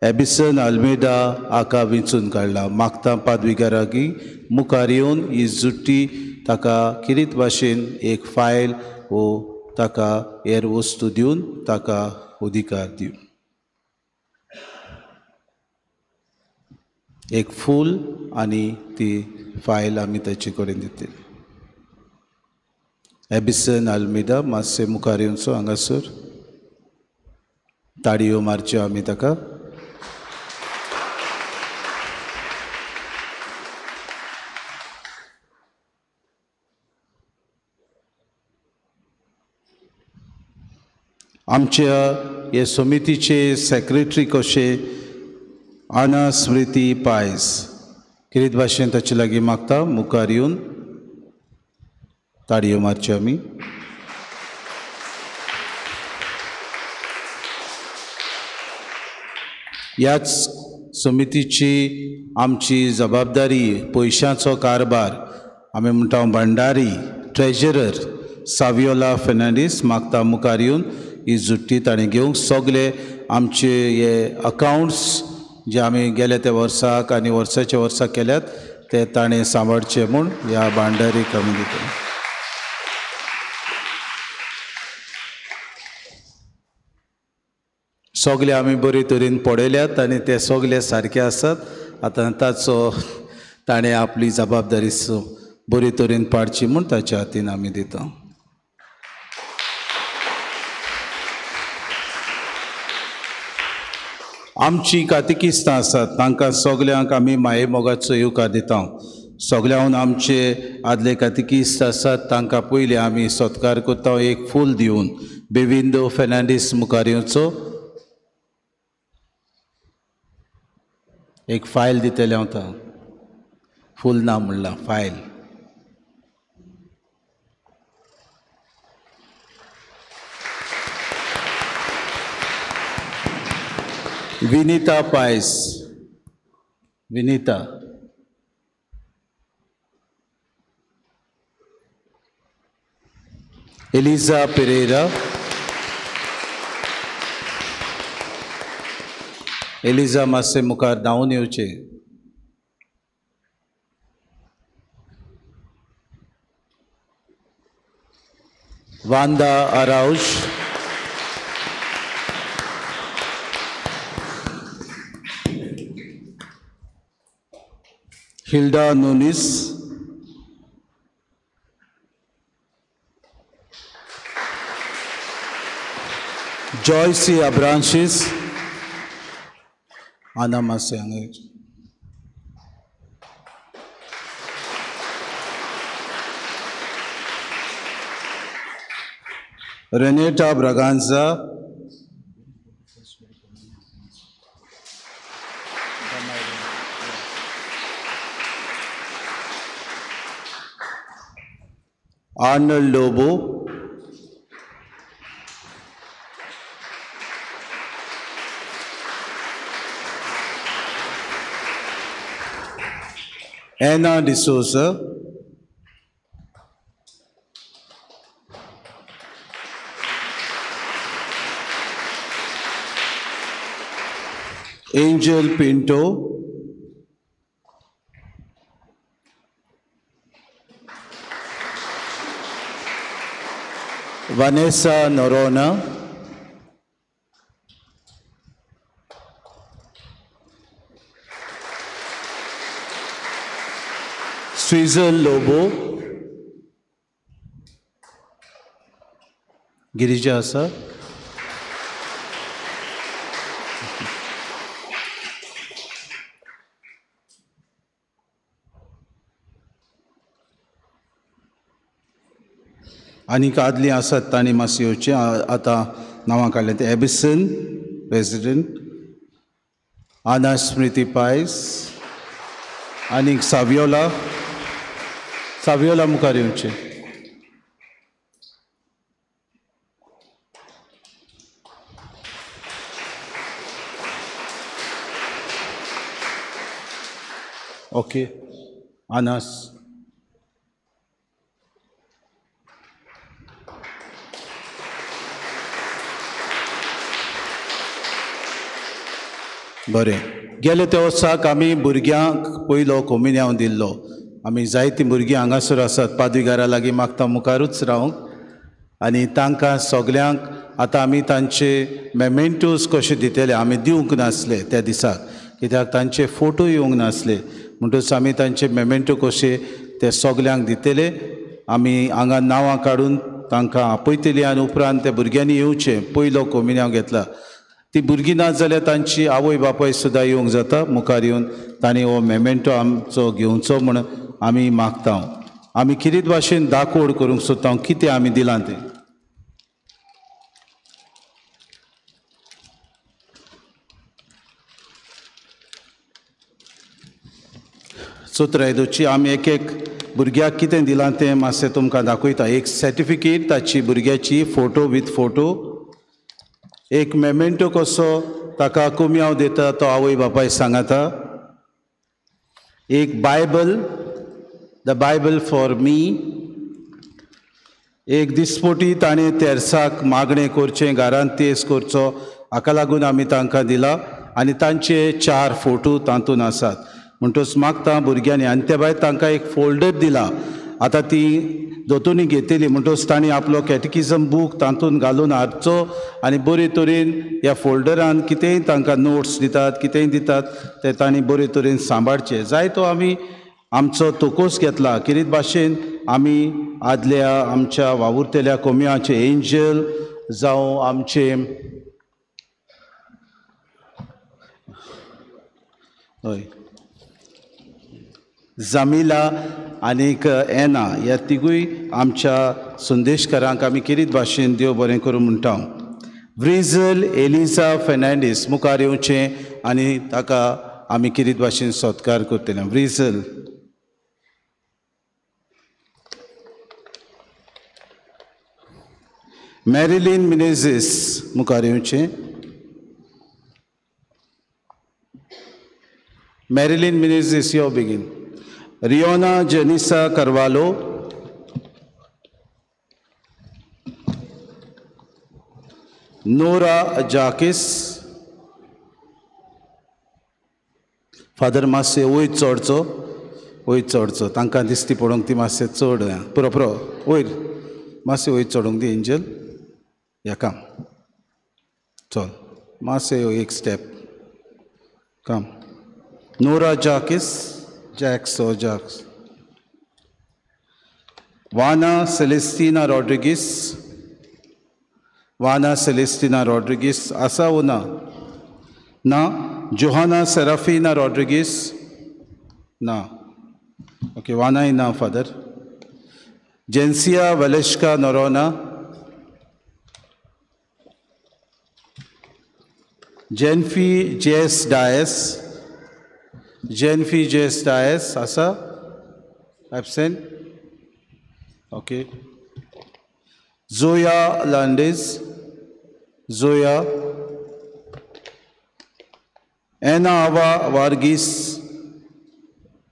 एबिसन आल्मेडा हाका विंचून काडला. मागता पादविगाराकी मुखार येवन ही जुट्टी ताका किरीत भाशेन एक फायल वो ताका हेर वस्तू दिवन ताका अधिकार दिवन एक फूल आनी ती फायल आमी ताचे कडेन दितली. एबिसन आल्मेडा मातशें मुखार येवचो हांगासर ताळयो मारच्यो आमी ताका. आमच्या हे समितीचे सेक्रेटरी कशे आना स्मृती पायस किरीत भाशेन ताचे लागीं मागता मुखार येवन ताळयो मारच्यो आमी. ह्याच समितीची आमची जबाबदारी पयशांचो कारभार आमी म्हणटा भंडारी ट्रेजरर सावियोला फेर्नांडीस मागता मुखार येवन ही जुट्टी ताणें घेवंक. सगले आमचे हे अकावंट्स जे आमी गेले त्या वर्साक आनी वर्साच्या वर्साक केल्यात ते ताणें सांबाळचे म्हूण ह्या भांडारीक आमी दिता. सगले आमी बरे तरेन पळयल्यात आनी ते सगले सारके आसात. आतां ताचो ताणें आपली जबाबदारी बरे तरेन पाडची म्हूण ताच्या हातीन आमी दिता. आमची कातिकिस्तां आसात तांकां सगल्यांक आमी माये मोगाचो येवकार दिता. सगल्यांक आमचे आदले कातिकिस्त आसात तांकां पयलीं आमी सत्कार करता एक फूल दिवन. बेविंदो फेर्नांडीस मुखार येवचो, एक फायल दितलें हांव, फूल ना म्हणलां फायल. विनिता पायस, विनिता. एलिजा पेरेरा, एलिजा मातशें मुखार धांवून येवचें. Wanda Araujo, Hilda Nunes, Joyce Abranches, Ana मातशें हांगा. Renata Braganza, Arnold Lobo, Anna D'Souza, Angel Pinto, Vanessa Noronha, Swizel Lobo, Girija आसा, आनीक आदलीं आसात तांणी मातशें येवचें. आतां नांवां काडलें तें एबिसन प्रेसिडेंट, आना स्मृती पायस, आनीक सावियोला, सावियोला मुखार येवचें. ओके, आनास. बरें, गेले त्या वर्साक आमी भुरग्यांक पयलो कोमिन्यांव दिल्लो. आमी जायतीं भुरगीं हांगासर आसात पादवीगारा लागीं मागता मुखारूच रावंक, आनी तांकां सगल्यांक आतां आमी तांचे मेमेंटोज कशे दितले आमी दिवंक नासले त्या दिसाक, कित्याक तांचे फोटो येवंक नासले, म्हणटकच आमी तांचे मेमेंटो कशे ते सगल्यांक दितले. आमी हांगा नांवां काडून तांकां आपयतली आनी उपरांत त्या भुरग्यांनी येवचें. पयलो कोमिन्यांव घेतला ती भुरगीं ना जाल्यार तांची आवय बापाय सुद्दां येवंक जाता मुखार येवन तांणी हो मेमेंटो आमचो घेवचो म्हूण आमी मागता. आमी कितें भाशेन दाकोड करूंक सोदता कितें आमी दिलां तें. चोत्रायदोची आमी एक एक भुरग्याक कितें दिलां तें मातशें तुमकां दाखयता. एक सर्टिफिकेट ताची भुरग्याची, फोटो विथ फोटो, एक मेमेंटो कसो ताका कुमयांव दिता तो आवय बापाय सांगाता, एक Bible, the Bible for me, एक दिसपोटी ताणें तेर्साक मागणें करचें, घरांत तेस करचो, हाका लागून आमी तांकां दिला आनी तांचे 4 फोटो तातूंत आसात. म्हणटकच मागता भुरग्यांनी, आनी ते भायर तांकां एक फोल्डर दिला. आतां ती दोतोनी घेतली म्हणटकच तांणी आपलो कॅटिकिजम बूक तातूंत घालून हाडचो आनी बरे तरेन ह्या फोल्डरान कितेंय तांकां नोट्स दितात, कितेंय दितात ते तांणी बरे तरेन सांबाळचें. जाय तो आमी आमचो तोकोस घेतला. कितें भाशेन आमी आदल्या आमच्या वावुरतल्या कोमियांचे एंजल जावं आमचे हय जमिला आनीक एना ह्या तिगूय आमच्या संदेशकारांक आमी किरीत भाशेन देव बरें करूं म्हणटा. व्रिजल एलिजा फेर्नांडीस मुखार येवचें आनी ताका आमी किरीत भाशेन सत्कार करतले. व्रिजल मॅरिलीन मिनेझीस मुखार येवचें. Marilyn Menezes yo बेगीन. Riona Janisa Carvalho. Nora Jacques. Father मातशें वयर चडचो, वयर चडचो, तांकां दिसती पडोवंक ती मातशें चड पुरो पुरो वयर मातशें वयर चडोवंक दी एंजल. या काम चल मातशें एक स्टेप काम. Nora Jacques, Jacques or Jacques. Vana Celestina Rodrigues. Vana Celestina Rodrigues आसा वो ना? ना. जोहाना सेराफिना रॉड्रिगीस ना. ओके, वानाय ना father. Jensia Valeshka Noronha. Jenfi Jess Dias. Jenfi Jess Dias आसा? Absent. Okay. Zoya Landes. Zoya. Anna Ava Varghese.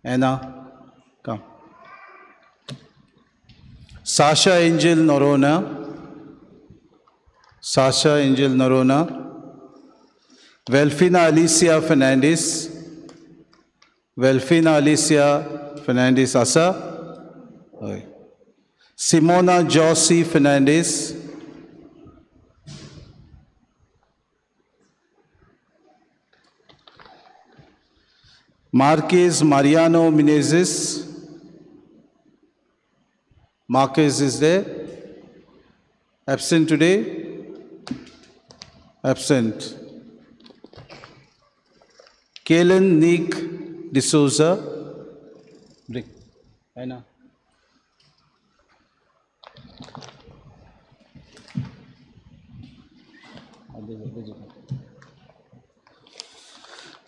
Anna come. Sasha Angel Noronha. Sasha Angel Noronha. Velfina Alicia Fernandes. Velfina Alicia Fernandes आसा? हय. Simona Josie Fernandes. Marquez Mariano Menezes. Marquez is there? Absent today? Absent. Kalen Nick D'Souza. Bring. Anna.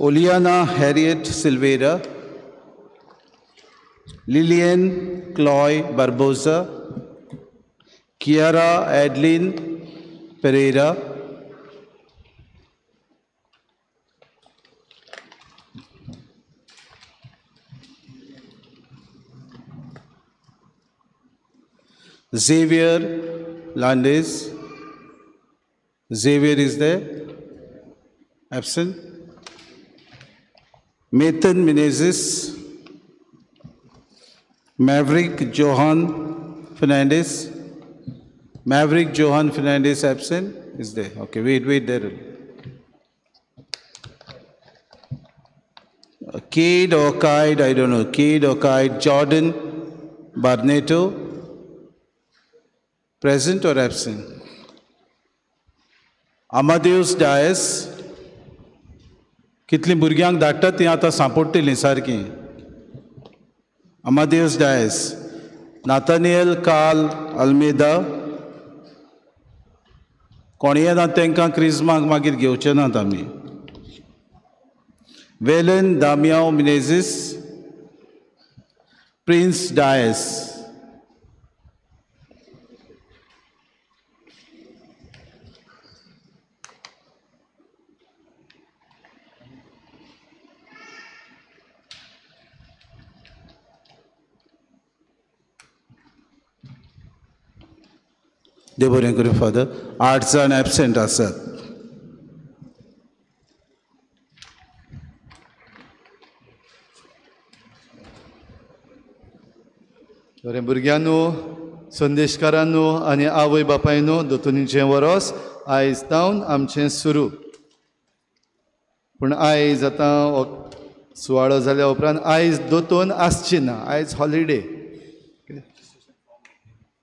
Oliana Harriet Silveira. Lillian Chloe Barbosa. Kiara Adeline Pereira. Xavier Landes. Xavier is there? Absent. Nathan Menezes. Maverick Johan Fernandez. Maverick Johan Fernandez absent? Is there? Okay, wait, wait there. Cade or Kide, I don't know. Cade or Kide, Jordan Barneto. Present or absent? Amadeus Dias. कितलीं भुरग्यांक धाडटात तीं आतां सांपडटलीं सारकीं. Amadeus Dias. Nathaniel Carl Almeida. कोण येना तांकां क्रिजमाक मागीर घेवचे नात आमी. Velen Damiao Menezes. Prince Dias. देव बरें करूं फादर. 8 जाण एबसेंट आसात. बरें भुरग्यांनो, संदेशकारांनो आनी आवय बापायनो, दोतोनीचें वरोस आयज तावन आमचें सुरू. पूण आयज आतां सुवाळो जाल्या उपरांत आयज दोतोन आसची ना, आयज हॉलिडे.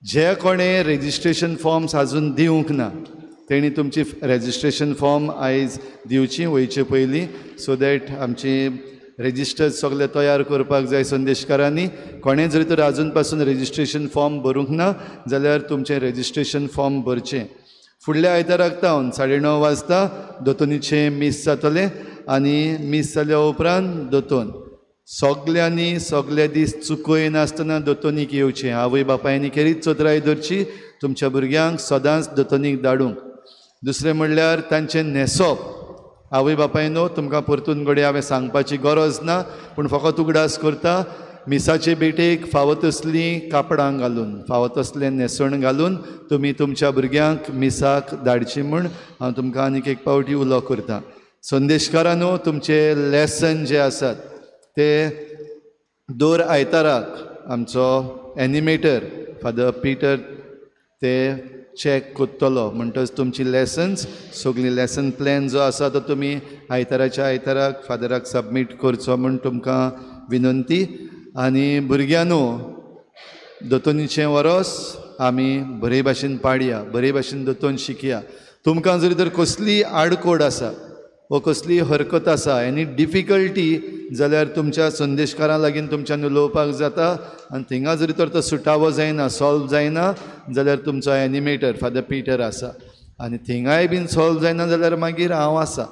जे कोणें रेजिस्ट्रेशन फॉर्म्स आजून दिवंक ना तेणी तुमची रेजिस्ट्रेशन फॉर्म आयज दिवची वयचे पयलीं, सो that आमची रेजिस्टर्स सगळे तयार करपाक जाय संदेशकारांनी. कोणें जरी तर आजून पासून रेजिस्ट्रेशन फॉर्म भरूंक ना जाल्यार तुमचें रेजिस्ट्रेशन फॉर्म भरचें. फुडल्या आयताराक तावन 9:30 वाजता दोतोनीचें मीस जातलें आनी मीस जाल्या उपरांत दोतोन सगल्यांनी सगळे दीस चुकयनासतना दोतोनीक येवचें. आवय बापायनी खेरीत चतराय धरची तुमच्या भुरग्यांक सदांच दोतोनीक धाडूंक. दुसरें म्हणल्यार तांचें न्हेसप. आवय बापायनो तुमकां परतून घडये हांवें सांगपाची गरज ना, पूण फकत उगडास करता, मिसाचे भेटेक फावो तसलीं कापडां घालून, फावो तसलें न्हेसण घालून तुमी तुमच्या भुरग्यांक मिसाक धाडची म्हूण हांव तुमकां आनीक एक पावटी उलो करता. संदेशकारांनो, तुमचे लेसन जे आसात ते दर आयताराक आमचो एनिमेटर फादर पिटर ते चॅक करतलो. म्हणटच तुमची लेसन्स सगळीं लेसन प्लॅन जो आसा तो तुमी आयताराच्या आयताराक फादराक सबमीट करचो म्हूण तुमकां विनंती. आनी भुरग्यांनो, दोतोनीचें वरोस आमी बरे भाशेन पाडया, बरे भाशेन दोतोन शिकया. तुमकां जरी तर कसली आडकोड आसा वो कसली हरकत आसा, एनी डिफिकल्टी जाल्यार तुमच्या संदेशकारां लागीं तुमच्यान उलोवपाक जाता. आनी थिंगा जरी तर तो सुटावो जायना, सॉल्व जायना जाल्यार तुमचो एनिमेटर फादर पिटर आसा. आनी थिंगाय बीन सॉल्व जायना जाल्यार मागीर हांव आसा.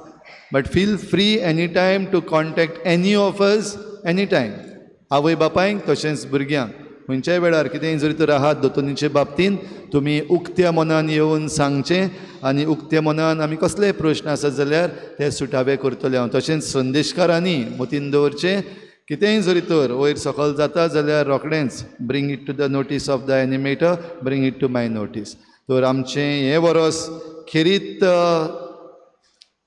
But feel free any time to contact any of us any time. आवय बापायक तशेंच भुरग्यांक खंयच्याय वेळार कितेंय जरी तर आहात दोतोनीचे बाबतीन तुमी उक्त्या मनान येवन सांगचें आनी उक्त्या मनान आमी कसलेय प्रश्न आसत जाल्यार ते सुटावे करतले हांव. तशेंच संदेशकारांनी मतीन दवरचें, कितेंय जरी तर वयर सकयल जाता जाल्यार रोखडेंच bring it to the notice of the animator, bring it to my notice. तर आमचें हें वरोस खेरीत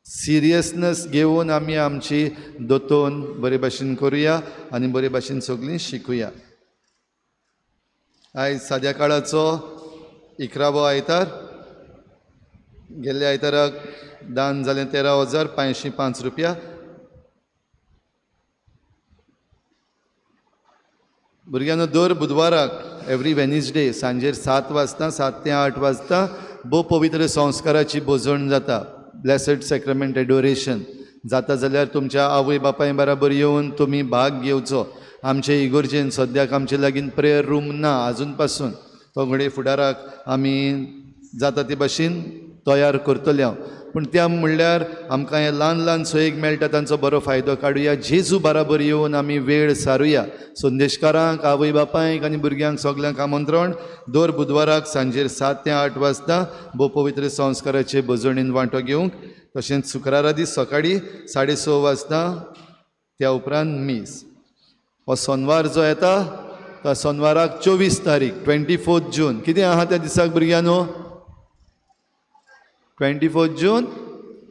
सिरियसनस घेवन आमी आमची दोतोन बरे भाशेन करुया आनी बरे भाशेन सगळीं शिकुया. आयज साद्या काळाचो 11वो आयतार. गेल्ल्या आयताराक दान जालें 13,505 रुपया. भुरग्यांनो, दर बुधवाराक एवरी वेनसडे सांजेर 7 वाजता, 7 ते 8 वाजता भोव पवित्र संस्काराची भोजण जाता, ब्लेसड सॅक्रमेंट एडोरेशन जाता. जाल्यार तुमच्या आवय बापाय बराबर येवन तुमी भाग घेवचो. आमचे इगोर्जेन सद्याक आमचे लागीं प्रेयर रूम ना आजून पासून, तो घडये फुडाराक आमी जाता ते भाशेन तयार करतले हांव. पूण त्या म्हणल्यार आमकां हे ल्हान ल्हान सोयीक मेळटा तांचो बरो फायदो काडुया. जेजू बराबर येवन आमी वेळ सारुया. संदेशकारांक, आवय बापायक आनी भुरग्यांक सगल्यांक आमंत्रण. दर बुधवाराक सांजेर 7 ते 8 वाजता भोव पवित्र संस्काराचे भजणीन वांटो घेवंक. तशेंच शुक्रारा दीस सकाळीं 6:30 वाजता, त्या उपरांत मीस. हो सोनवार जो येता त्या सोनवाराक 24 तारीख 24 जून. कितें आहा त्या दिसाक भुरग्यांनो? 24 जून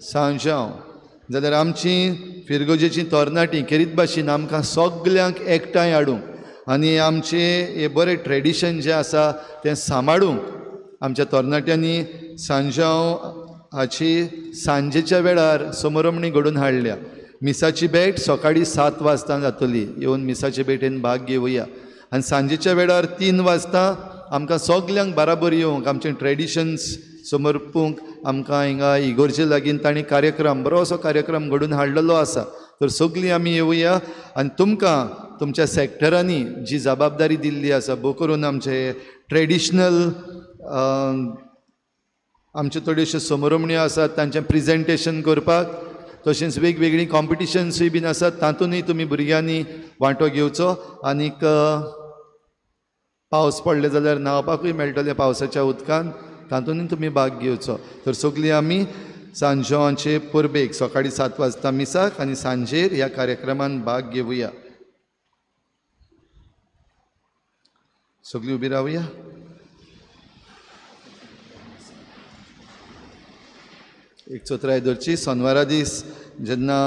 सांजांव. जाल्यार आमची फिरगोजेची तरणाटी खेरीत भाशेन आमकां सगल्यांक एकठांय हाडूंक आनी आमचें हें बरें ट्रेडिशन जें आसा तें सांबाळूंक आमच्या तरणाट्यांनी सांजांव हाची सांजेच्या वेळार समरमणी घडोवन हाडल्या. मिसाची भेट सकाळीं 7 वाजता जातली, येवन मिसाचे भेटेन भाग घेवया. आनी सांजेच्या वेळार 3 वाजता आमकां सगल्यांक बराबर येवंक आमचे ट्रेडिशन्स समर्पूंक आमकां हिंगा इगोर्जे लागीं तांणी कार्यक्रम, बरो असो कार्यक्रम घडोवन हाडलेलो आसा. तर सगळीं आमी येवया आनी तुमकां तुमच्या सॅक्टरांनी जी जबाबदारी दिल्ली आसा, भोव करून आमचे ट्रेडिशनल आमच्यो थोड्योश्यो समरमण्यो आसात तांचें प्रेजेंटेशन करपाक, तशेंच वेगवेगळीं कॉम्पिटिशन्सूय बीन आसात तातूंतय तुमी भुरग्यांनी वांटो घेवचो. आनीक पावस पडले जाल्यार न्हांवपाकूय मेळटलें पावसाच्या उदकान, तातूंतय तुमी भाग घेवचो. तर सगळीं आमी सांजवांचे परबेक सकाळीं 7 वाजता मिसाक आनी सांजेर ह्या कार्यक्रमान भाग घेवया. सगळीं उबी रावया. एक चोत्राय धरची. सोनवारा दीस जेन्ना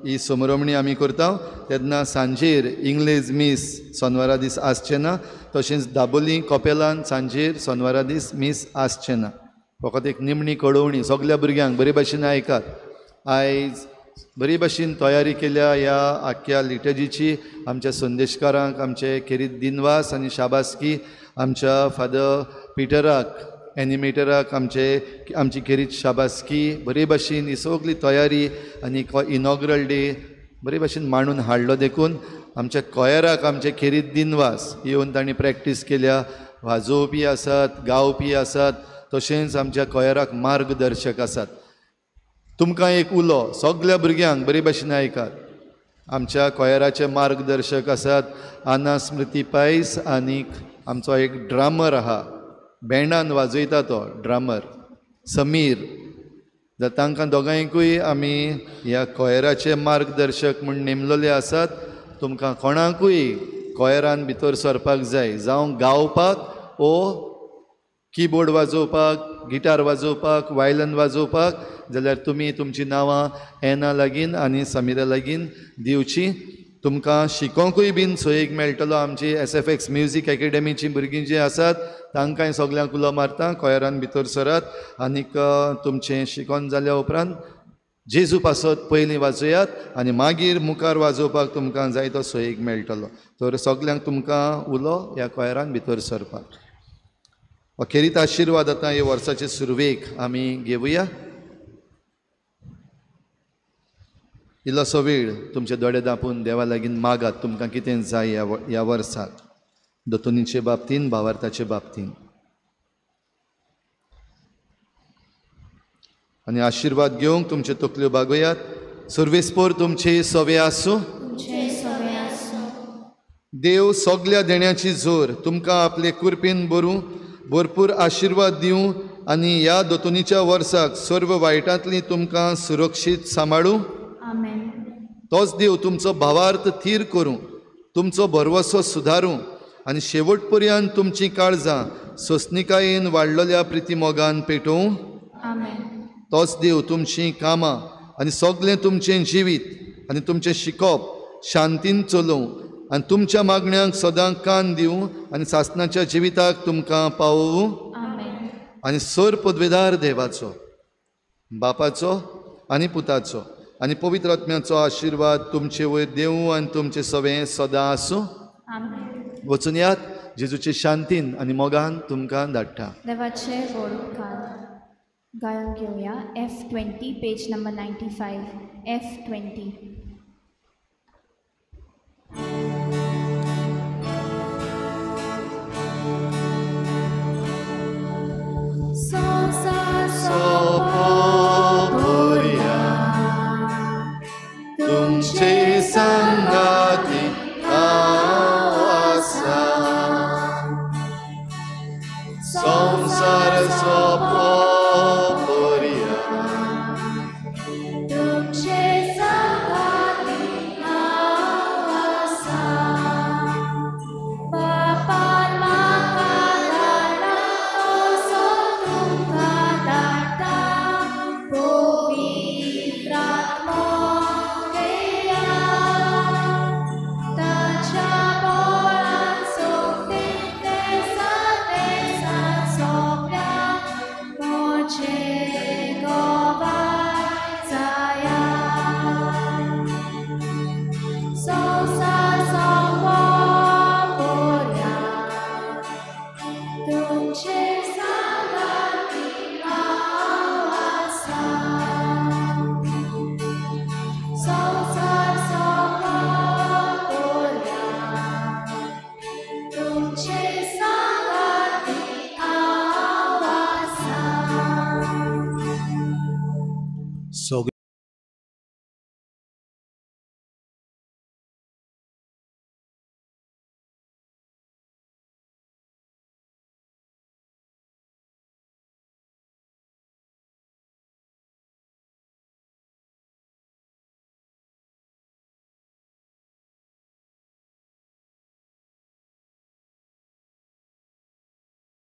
ही समरमणी आमी करता तेन्ना सांजेर इंग्लेज मीस सोनवारा दीस आसचें ना. तशेंच दाबोली कपेलान सांजेर सोनवारा दीस मीस आसचें ना. फकत एक निमणी कळोवणी सगल्या भुरग्यांक बरे भाशेन आयकात. आयज बरी भाशेन तयारी केल्या ह्या आख्ख्या लिटर्जीची. आमच्या संदेशकारांक आमचे खेरीत दिनवास आनी शाबासकी. आमच्या फादर पिटराक, एनिमेटराक आमची खेरीत शाबासकी. बरे भाशेन ही सगळी तयारी आनी इनॉग्रल डे बरे भाशेन मांडून हाडलो देखून आमच्या कॉयराक आमचे खेरीत दिनवास. येवन तांणी प्रॅक्टीस केल्या, वाजोवपी आसात, गावपी आसात, तशेंच आमच्या कॉयराक मार्गदर्शक आसात. तुमकां एक उलो, सगल्या भुरग्यांक बरे भाशेन आयकात. आमच्या कॉयराचे मार्गदर्शक आसात आना स्मृती पायस आनीक आमचो एक ड्रामर आहा, बँडान वाजयता तो ड्रामर समीर. जाल्यार तांकां दोगांयकूय आमी ह्या कोयराचे मार्गदर्शक म्हूण नेमलेले आसात. तुमकां कोणाकूय कोयरान भितर सरपाक जाय, जावं गावपाक ओ किबोर्ड वाजोवपाक, गिटार वाजोवपाक, वायलन वाजोवपाक, जाल्यार तुमी तुमचीं नांवां एना लागीं आनी समिरा लागीं दिवचीं. तुमकां शिकोंकूय बीन सोयीक मेळटलो. आमची SFX music एकेडमीचीं भुरगीं जीं आसात तांकांय सगल्यांक उलो मारता, कोयरान भितर सरात आनीक तुमचें शिकोन जाल्या उपरांत जेजू पासत पयलीं वाजयात आनी मागीर मुखार वाजोवपाक तुमकां जाय तो सोयीक मेळटलो. तर सगल्यांक तुमकां उलो ह्या कोयरान भितर सरपाक. अखेरीत आशिर्वाद आतां ह्या वर्साचे सुरवेक आमी घेवया. इल्लोसो वेळ तुमचे दोळे दापून देवा लागीं मागात तुमकां कितें जाय ह्या वर्साक, दोतोनीचे बाबतीन, भावार्थाचे बाबतीन. आनी आशिर्वाद घेवंक तुमच्यो तकल्यो बागोयात. सर्वेस्पोर तुमचे सवे आसूं. देव सगल्या देण्याची जोर तुमकां आपले कुरपेन बरूं, भरपूर आशिर्वाद दिवं आनी ह्या दोतोनीच्या वर्साक सर्व वायटांतली तुमकां सुरक्षीत सांबाळूं. तोच देव तुमचो भावार्थ थीर करूं, तुमचो भरवसो सुदारूं आनी शेवट पर्यंत तुमचीं काळजां सोंसणिकायेन वाडलेल्या प्रितीमोगान पेटोवं. तोच देव तुमचीं कामां आनी सगळें तुमचें जिवीत आनी तुमचें शिकोप शांतीन चलोवं आनी तुमच्या मागण्यांक सदां कान दिवं आनी सासणाच्या जिविताक तुमकां पावोवं. आनी सर पदवेदार देवाचो, बापाचो आनी पुताचो आनी पवित्र आत्म्याचो आशिर्वाद तुमचे वयर देवूं आनी तुमचें सवें सदां आसूं. वचून यात, जेजूचे शांतीन आनी मोगान तुमकां धाडटा. देवाचे व्हड उपकार. गायन घेवया F20 page number 95 F20. तुमचे संगाती हांव आसा, संवसार सोंपोपर्या